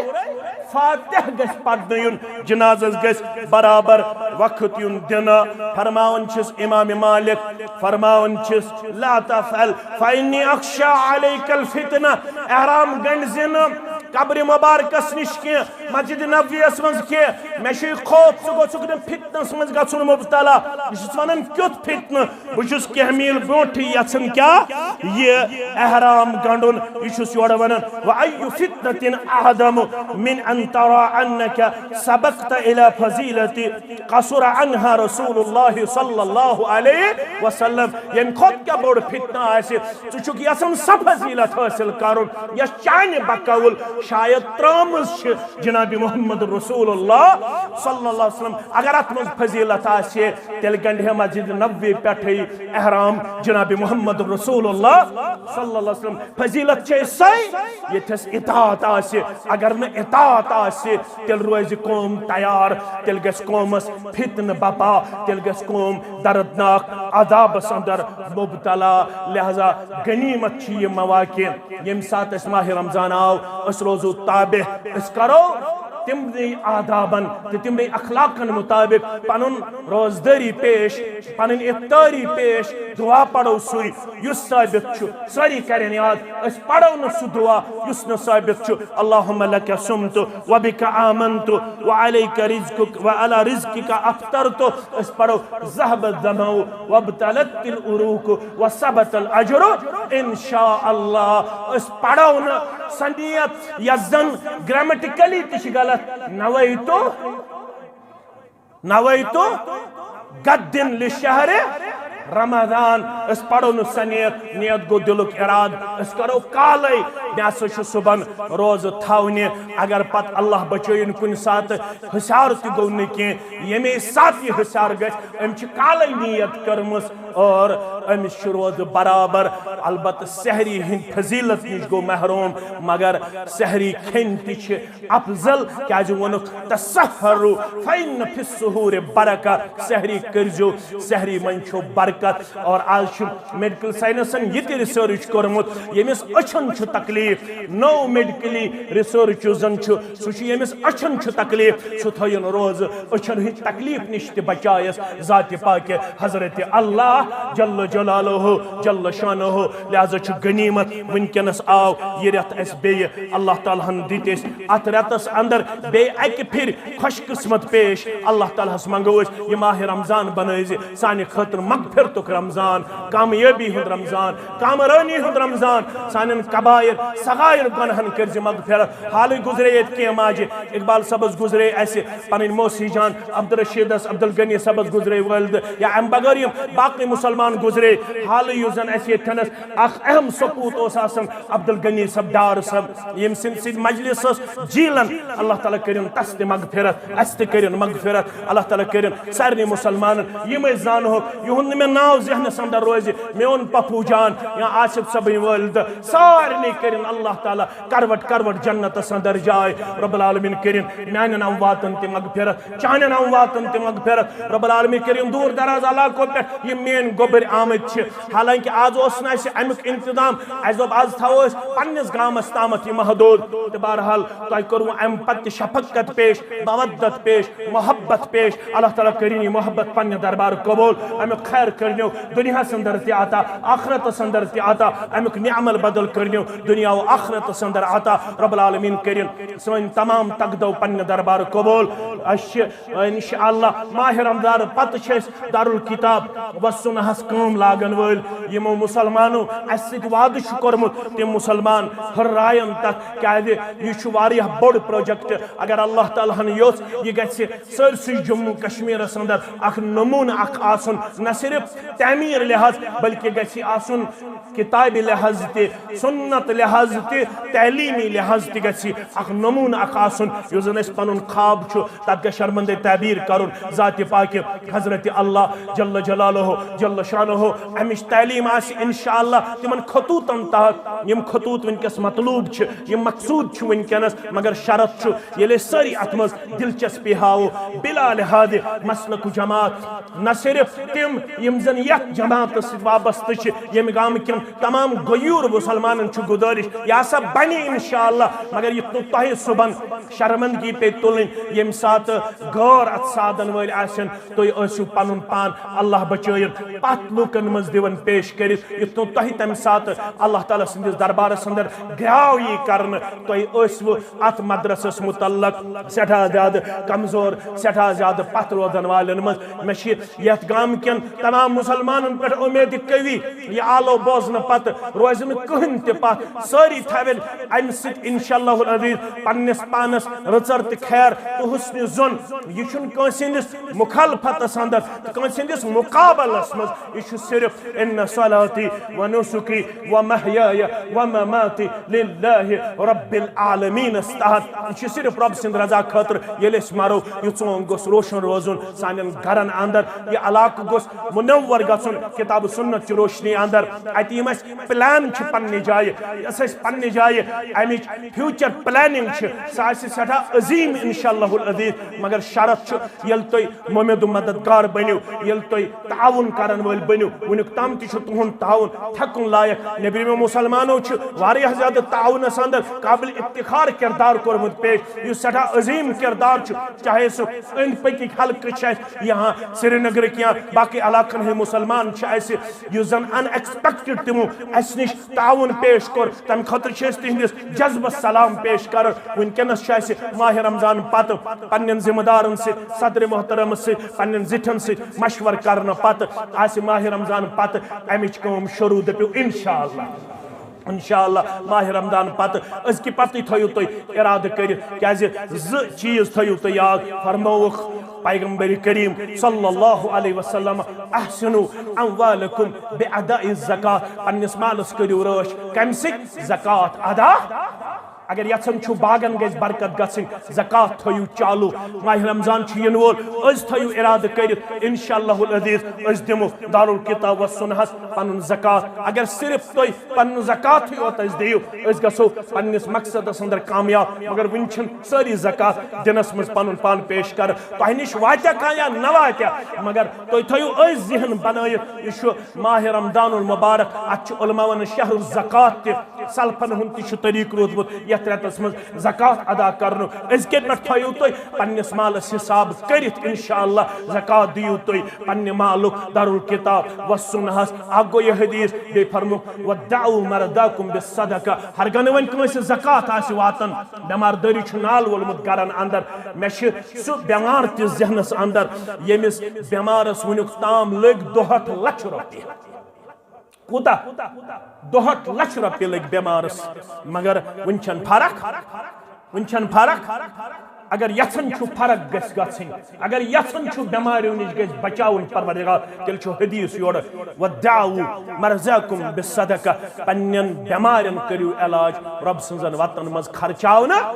فاتح گژھِ پرنہٕ یُن، جنازس گژھِ برابر وقت یُن دِنہٕ۔ فرماوان چھِس امام مالک، فرماوان چھِس لا تفعل فإني أخشى عليك الفتنة، احرام گنڈ زِ نہٕ قبرِ مبارکس نِش کینٛہہ، مسجد نبویس منٛز کینٛہہ۔ مےٚ چھُے خوف ژٕ گوٚژھُکھ نہٕ فتنس منٛز گژھُن مبتلا۔ بہٕ چھُس ونان کیُتھ فتنہٕ؟ بہٕ چھُس کینٛہہ میٖل برونٛٹھٕے یژھان کیٛاہ؟ یہِ احرام گنڈُن۔ یہِ چھُس یورٕ ونان، وأي فتنة أعظم من أن ترى أنك سبقت إلى فضيلة قصر عنها رسول الله صلى الله عليه وسلم۔ ییٚمہِ کھۄتہٕ کیٛاہ بوٚڑ فتنہٕ آسہِ؟ ژٕ چھُکھ یژھان سۄ فضیلت حٲصِل کرُن یۄس چانہِ بقول شاید ترٲمٕژ چھِ جناب محمد رسول اللہ صلی اللہ علیہ وسلم۔ اگر اتھ منٛز فضیلت آسہِ، تیٚلہِ گنڈِ ہے مسجد نبوی پٮ۪ٹھٕے احرام جناب محمد رسول اللہ صلی اللہ علیہ وسلم۔ فضیلت چھے سۄے ییٚتھس اطاعت آسہِ، اگر نہٕ اطاعت آسہِ، تیٚلہِ روزِ قوم تیار، تیٚلہِ گژھِ قومس فتنہٕ بپا، تیٚلہِ گژھِ قوم دردناک عذابس اندر مبتلا۔ لہذا غنیمت چھِ یہِ مواقع، ییٚمہِ ساتہٕ اَسہِ ماہِ رمضان آو، أسۍ روزو تابع، أسۍ کرو تِمنٕے آدابن تہٕ تِمنٕے اخلاقن مطابق پنُن روزدٲری پیش، پنٕنۍ افطٲری پیش، دعا پرو سُے یُس ثٲبت چھُ۔ سٲری کرن یاد، أسۍ پرو نہٕ سُہ دعا یُس نہٕ ثٲبت چھُ، اللہم لک صمت و بک آمنت و علیک رزقک و علی رزقک افطرت۔ أسۍ پرو ذہب الظمأ وابتلت العروق وثبت الاجر ان شاء اللہ۔ أسۍ پرو نہٕ سۄ نیت یۄس زن گرامیٹیکلی تہِ چھِ غلط، نویت نویت غد لشہر رمضان۔ أسۍ پرو نہٕ سۄ نیت، نیت گوٚو دلُک ارادٕ۔ أسۍ کرو کالے، مےٚ ہسا چھُ صبحن روزٕ تھاونہِ۔ اگر پتہٕ اللہ بچٲیِن کُنہِ ساتہٕ حسار تہِ گوٚو نہٕ کینٛہہ، ییٚمے ساتہٕ یہِ حسار گژھِ، أمۍ چھِ کالے نیت کٔرمٕژ اور أمِس چھُ روزٕ برابر۔ البتہ سحری ہٕنٛدِ فضیلت نِش گوٚو محروم، مگر سحری کھیٚنۍ تہِ چھِ افضل، کیازِ ووٚنُکھ، "تسحروا فإن فی السحور برکہ"، سحری کٔرزیو، سحری منٛز چھو برکت۔ اور آز چھُ میڈیکل سائنسن یہِ تہِ ریسرچ کوٚرمُت، ییٚمِس أچھن چھُ تکلیف، نو میڈیکلی ریسرچ یُس زن چھُ، سُہ چھُ ییٚمِس أچھن چھُ تکلیف، سُہ تھٲیِن روزٕ أچھن ہٕنٛدِ تکلیف نِش تہِ بچایس ذاتِ پاکہِ حضرت اللہ جل جلالہ جل شانہ۔ لہذا چھُ غنیمت، وٕنکیٚنس آو یہِ رٮ۪تھ اَسہِ بیٚیہِ، اللہ تعالیٰ ہن دِتۍ أسۍ اتھ رٮ۪تس اندر بیٚیہِ اکہِ پھِرِ خوش قسمت پیش۔ اللہ تعالیٰ ہس منگو أسۍ، یہِ ماہِ رمضان بنٲوزِ سانہِ خٲطرٕ مغفرتُک رمضان، کامیٲبی ہُنٛد رمضان، کامرٲنی ہُنٛد رمضان، سانٮ۪ن کبائر صغائر گۄنہن کٔرزِ مغفرت۔ حالٕے گُزرے ییٚتہِ کینٛہہ ماجہِ، اقبال صٲبس گُزرے اَسہِ پنٕنۍ موسی جان، عبدالرشیدس، عبدالغنی صٲبس گُزرے والدٕ، یا امہِ بغٲر یِم باقٕے مسلمان گُزرے۔ حالٕے یُس زن اَسہِ ییٚتہِ تھنس اکھ اہم سپوت اوس آسان، عبدالغنی صٲب ڈار صٲب، ییٚمہِ سٕنٛدِ سۭتۍ مجلس ٲس جیلن، اللہ تعالیٰ کٔرِن تس تہِ مغفرت، اَسہِ تہِ کٔرِن مغفرت، اللہ تعالیٰ کٔرِن سارنٕے مسلمانن۔ یِم أسۍ زانہوکھ، یِہُنٛد نہٕ مےٚ ناو ذہنس اندر روزِ، میون پپو جان یا آصف صٲبٕنۍ والدٕ، سارنٕے کٔرِن اللہ تعالیٰ کروٹ کروٹ جنتس اندر جاے۔ رب العالمین کٔرِن میانٮ۪ن امواتن تہِ مغفرت، چانٮ۪ن امواتن تہِ مغفرت۔ رب العالمین کٔرِن دوٗر دراز علاقو پٮ۪ٹھ یِم میٲنۍ گوٚبٕرۍ آمٕتۍ چھِ، حالانکہ آز اوس نہٕ اَسہِ امیُک انتظام، اَسہِ دوٚپ آز تھاوو أسۍ پننِس گامس تامتھ یہِ محدود۔ تہٕ بہرحال تۄہہِ کوٚروٕ امہِ پتہٕ تہِ شفقت پیش، مودت پیش، محبت پیش۔ اللہ تعالیٰ کٔرِن یہِ محبت پننہِ دربار قبول، امیُک خیر کٔرِنو دُنیاہس اندر تہِ عطا، آخرتس اندر تہِ عطا، امیُک نعمل بدل کٔرِنو دُنیا و آخرتس اندر عطا۔ رب العالمین کٔرِن سٲنۍ تمام تقدو پننہِ دربار قبول۔ أسۍ چھِ انشاءاللہ ماہِ رمضان پتہٕ چھِ أسۍ دارالکتاب وسُنہس کٲم لاگن وٲلۍ، یِمو مسلمانو اسہِ سۭتۍ وعدٕ چھُ کوٚرمُت، تِم مسلمان ہُرراین تتھ، کیازِ یہِ چھُ واریاہ بوٚڑ پروجیکٹ۔ اگر اللہ تعالیٰ ہن یوٚژھ، یہِ گژھِ سٲرسٕے جموں کشمیرس اندر اکھ نمونہٕ اکھ آسُن، نہ صرف تعمیٖر لحاظ، بلکہ گژھِ آسُن کتابہِ لحاظ تہِ، سنت لحاظ تہِ، تعلیمی لحاظ تہِ گژھِ اکھ نمونہٕ اکھ آسُن۔ یُس زن اسہِ پنُن خواب چھُ، تتھ گژھِ شرمندے تعبیر کرُن ذاتِ پاکہِ حضرت اللہ جل جلالہ جل شانہ۔ امِچ تعلیٖم آسہِ انشاءاللہ تِمن خطوطن تحت، یِم خطوط وٕنکیٚس مطلوب چھِ، یِم مقصود چھِ وٕنکیٚنس، مگر شرط چھُ ییٚلہِ أسۍ سٲری اتھ منٛز دلچسپی ہاوو، بلا لحاظ مسلک و جماعت، نہ صرف تِم یِم زن یتھ جماعتس سۭتۍ وابستہٕ چھِ، ییٚمہِ گامہٕ کٮ۪ن تمام غیور مسلمانن چھُ گُزٲرِش، یہِ ہسا بنہِ انشاءاللہ، مگر یہِ تُل تۄہہِ صُبحن شرمندگی پیٚیہِ تُلٕنۍ، ییٚمہِ ساتہٕ غٲر اتھ سادن وٲلۍ آسن، تُہۍ ٲسِو پنُن پان اللہ بچٲیِتھ پتھ لوٗکن منٛز دِوان پیش کٔرِتھ، یُتھ نہٕ تۄہہِ تمہِ ساتہٕ اللہ تعالیٰ سٕنٛدِس دربارس اندر گراو یی کرنہٕ۔ تُہۍ ٲسوٕ اتھ مدرسس متعلق سٮ۪ٹھاہ زیادٕ کمزور، سٮ۪ٹھاہ زیادٕ پتھ روزن والٮ۪ن منٛز۔ مےٚ چھِ یتھ گامہٕ کٮ۪ن تمام مسلمانن پٮ۪ٹھ اُمید قوی، یہِ آلو بوزنہٕ پتہٕ روزِ نہٕ کٕہٕنۍ تہِ پتھ۔ سٲری تھاوَن امہِ سۭتۍ انشاءاللہ العزیز پننِس پانس رٕژر تہٕ خیر تہٕ حسنِ ظن۔ یہِ چھُنہٕ کٲنٛسہِ ہٕنٛدِس مخالفتس اندر تہٕ کٲنٛسہِ ہٕنٛدِس مقابلس منٛز۔ یہِ چھُ صرف ان صلاتی و نسکی و محیای و مماتی للہ رب العالمینس تحت۔ یہِ چھُ صرف رب سٕنٛدِ رضا خٲطرٕ۔ ییٚلہِ أسۍ مرو، یہِ ژونگ گوٚژھ روشن روزُن سانٮ۪ن گرن اندر، یہِ علاقہٕ گوٚژھ منور گژھُن کتاب و سنت چہِ روشنی اندر۔ اتہِ یِم اسہِ پلان چھِ پننہِ جایہِ، اَسہِ پننہِ جایہِ اَمِچ فیوچر پلاننگ چھِ، سۄ آسہِ سٮ۪ٹھاہ عظیٖم انشاءاللہ العزیز۔ مگر شرط چھُ، ییٚلہِ تُہۍ مُمید و مددگار بٔنِو، ییٚلہِ تُہۍ تعاوُن کرن وٲلۍ بٔنِو۔ وٕنیُک تام تہِ چھُ تُہُنٛد تعاوُن تھٮ۪کُن لایق۔ نیٚبرِمو مُسلمانو چھُ واریاہ زیادٕ تعاونس اندر قابل افتخار کردار کوٚرمُت پیش، یُس سٮ۪ٹھاہ عظیٖم کردار چھُ۔ چاہے سُہ أنٛدۍ پٔکِکۍ حلقہٕ چھِ اَسہِ، یہاں سرینگرٕکۍ یا باقٕے علاقن ہٕنٛدۍ مُسلمان چھِ اَسہِ، یُس زن ان ایکسپیکٹڈ تِمو اَسہِ نِش تعاوُن پیش کوٚر، تَمہِ خٲطرٕ چھِ أسۍ تِہنٛدِس جذبس سلام پیش کران۔ وٕنکیٚنس چھُ اَسہِ ماہِ رمضان پتہٕ پننٮ۪ن ذمہٕ دارن سۭتۍ، صدر محترمس سۭتۍ، پننٮ۪ن زِٹھٮ۪ن سۭتۍ مشورٕ کرنہٕ پتہٕ آسہِ ماہِ رمضان پتہٕ اَمِچ کٲم شروٗع۔ دٔپِو انشاءاللہ، انشاءاللہ ماہِ رمضان پتہٕ أزکہِ پتٕے تھٲیِو تُہۍ ارادٕ کٔرِتھ، کیازِ زٕ چیٖز تھٲیِو تُہۍ یاد۔ فرمووُکھ پیغمبر کریم صلی اللہ علیہ وسلم، "احسنوا اموالکم باداء الزکات"، پننِس مالس کٔرِو رٲچھ۔ کمہِ سۭتۍ؟ زکات ادا۔ اگر یژھان چھُو باغن گژھِ برکت گژھٕنۍ، زکات تھٲیِو چالو۔ ماہِ رمضان چھُ یِنہٕ وول، أزۍ تھٲیِو ارادٕ کٔرِتھ، انشاءاللہ العزیز أسۍ دِمو دارالکتاب و سُنہس پنُن زکات۔ اگر صرف تُہۍ پنُن زکاتٕے یوت أسۍ دِیِو، أسۍ گژھو پننِس مقصدس اندر کامیاب۔ مگر وٕنہِ چھِنہٕ سٲری زکات دِنس منٛز پنُن پان پیش کران۔ تۄہہِ نِش واتیا کانٛہہ یا نہ واتیا، مگر تُہۍ تھٲیِو أزۍ ذہن بنٲیِتھ، یہِ چھُ ماہِ رمضان المبارک، اتھ چھُ علماء ونان شہر الزکات تہِ۔ سلفن ہُنٛد تہِ چھُ طریٖقہٕ روٗدمُت یتھ رٮ۪تس منٛز زکات ادا کرنُک۔ أزکہِ پٮ۪ٹھ تھٲیِو تُہۍ پننِس مالس حساب کٔرِتھ، انشاءاللہ زکات دِیِو تُہۍ پننہِ مالُک دارالکتاب و سُنہس۔ اکھ گوٚو یہِ حدیث، بیٚیہِ فرمووُکھ، "ودعوا مرضاکم بالصدقہ"، ہرگاہ نہٕ وۄنۍ کٲنٛسہِ زکات آسہِ واتان، بٮ۪مار دٲری چھُ نال وولمُت گرن اندر، مےٚ چھِ سُہ بٮ۪مار تہِ ذہنس اندر، ییٚمِس بٮ۪مارس وٕنیُک تام لٔگۍ دُہٲٹھ لچھ رۄپیہِ۔ کوٗتاہ؟ دُہٲٹھ لچھ رۄپیہِ لٔگۍ بٮ۪مارس، مگر وٕنہِ چھَنہٕ فرق، وٕنہِ چھَنہٕ فرق۔ اگر یژھان چھُ فرق گژھِ گژھٕنۍ، اگر یژھان چھُ بٮ۪ماریو نِش گژھِ بچاوُن پروردگار، تیٚلہِ چھُ حدیث یورٕ، "ودعوا مرضاکم بالصدقہ"، پننٮ۪ن بٮ۪مارٮ۪ن کٔرِو علاج رۄب سٕنٛزن وتن منٛز خرچاونہٕ۔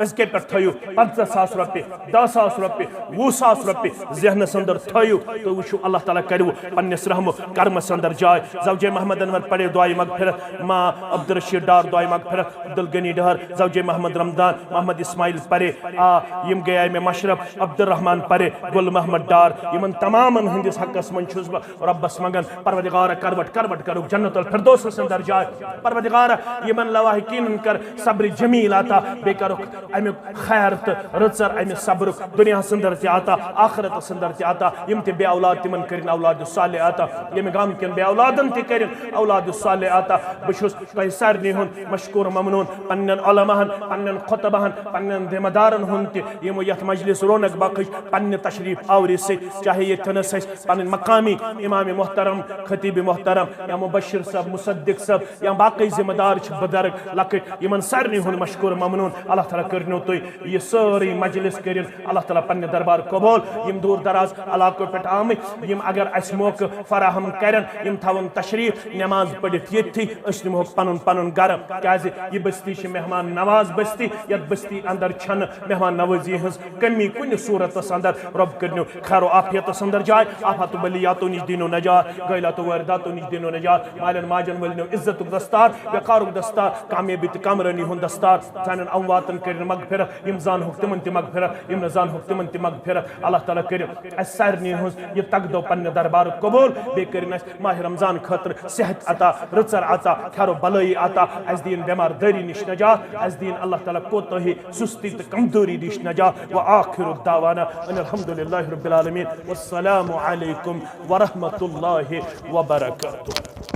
أزکہِ پٮ۪ٹھ تھٲیِو پنٛژاہ ساس رۄپیہِ، دَہ ساس رۄپیہِ، وُہ ساس رۄپیہِ ذہنس اندر تھٲیِو، تُہۍ وٕچھِو اللہ تعالیٰ کَرِوٕ پننِس رحم و کرمس اندر جاے۔ زوجے محمد انور پرے دعائے مغفرت، ماں عبدالرشید ڈار دعائے مغفرت، عبدالغنی ڈار، زوجے محمد رمضان، محمد اسماعیل پرے، آ، یِم گٔیے مےٚ مشرف، عبدالرحمان پرے، گل محمد ڈار، یِمن تمامن ہٕنٛدِس حقس منٛز چھُس بہٕ رۄبس منٛگان، پروردگارا، کروٹ کروٹ کرُکھ جنت الفردوسس اندر جاے۔ پروردگارا، یِمن لواحقینن کر صبر جمیل عطا، بیٚیہِ کرُکھ امیُک خیر تہٕ رٕژر امہِ صبرُک دُنیاہس اندر تہِ عطا، آخرتس اندر تہِ عطا۔ یِم تہِ بے اولاد، تِمن کٔرِن اولاد صالح عطا، ییٚمہِ گامہٕ کٮ۪ن بے اولادن تہِ کٔرِن اولاد صالح عطا۔ بہٕ چھُس تۄہہِ سارنٕے ہُنٛد مشکور ممنون، پننٮ۪ن علماہن، پننٮ۪ن خطباہن، پننٮ۪ن ذمہ دارن ہُنٛد تہِ، یِمو یتھ مجلس رونق بخش پننہِ تشریف آوری سۭتۍ، چاہے ییٚتھٮ۪ن ٲسۍ اَسہِ پنٕنۍ مقامی امام محترم، خطیب محترم، یا مبشر صٲب، مصدق صٲب، یا باقٕے ذمہ دار چھِ بُزرگ لۄکٕٹۍ، یِمن سارنٕے ہُنٛد مشکور ممنون۔ اللہ تعالیٰ کٔرنو تُہۍ یہِ سٲرٕے مجلس کٔرِن اللہ تعالیٰ پننہِ دربار قبول۔ یِم دوٗر دراز علاقو پٮ۪ٹھ آمٕتۍ، یِم اگر اَسہِ موقعہٕ فراہم کرن، یِم تھاون تشریف نماز پٔرِتھ ییٚتھی، أسۍ نِمہوکھ پنُن پنُن گرٕ، کیازِ یہِ بستی چھِ مہمان نواز بستی، یتھ بستی اندر چھنہٕ مہمان نوازی ہٕنٛز کمی کُنہِ صورتس اندر۔ رۄب کٔرنو خیر و عافیتس اندر جاے، آفات و بلیاتو نِش دِنو نجات، غٲلات و وٲرداتو نِش دِنو نجات، مالٮ۪ن ماجن وٲلنو عزتُک دستار، وقارُک دستار، کامیٲبی تہٕ کامرٲنی ہُنٛد دستار۔ سانٮ۪ن امواتن کٔرِن مغفرت، یِم زانہوکھ تِمن تہِ مغفرت، یِم نہٕ زانہوکھ تِمن تہِ مغفرت۔ اللہ تعالیٰ کٔرِن اسہِ سارنٕے ہٕنٛز یہِ تقدو پننہِ دربارُک قبول، بیٚیہِ کٔرِن اسہِ ماہِ رمضان خٲطرٕ صحت عطا، رٕژر عطا، خیر و بلٲیی عطا، اسہِ دِیِن بٮ۪مار دٲری نِش نجات، اسہِ دِیِن اللہ تعالیٰ کوتاہی، سُستی تہٕ کمزوری نِش نجات۔ وآخر دعوانا ان الحمد للہ رب العالمین۔ والسلام علیکم ورحمۃ اللہ وبرکاتہ۔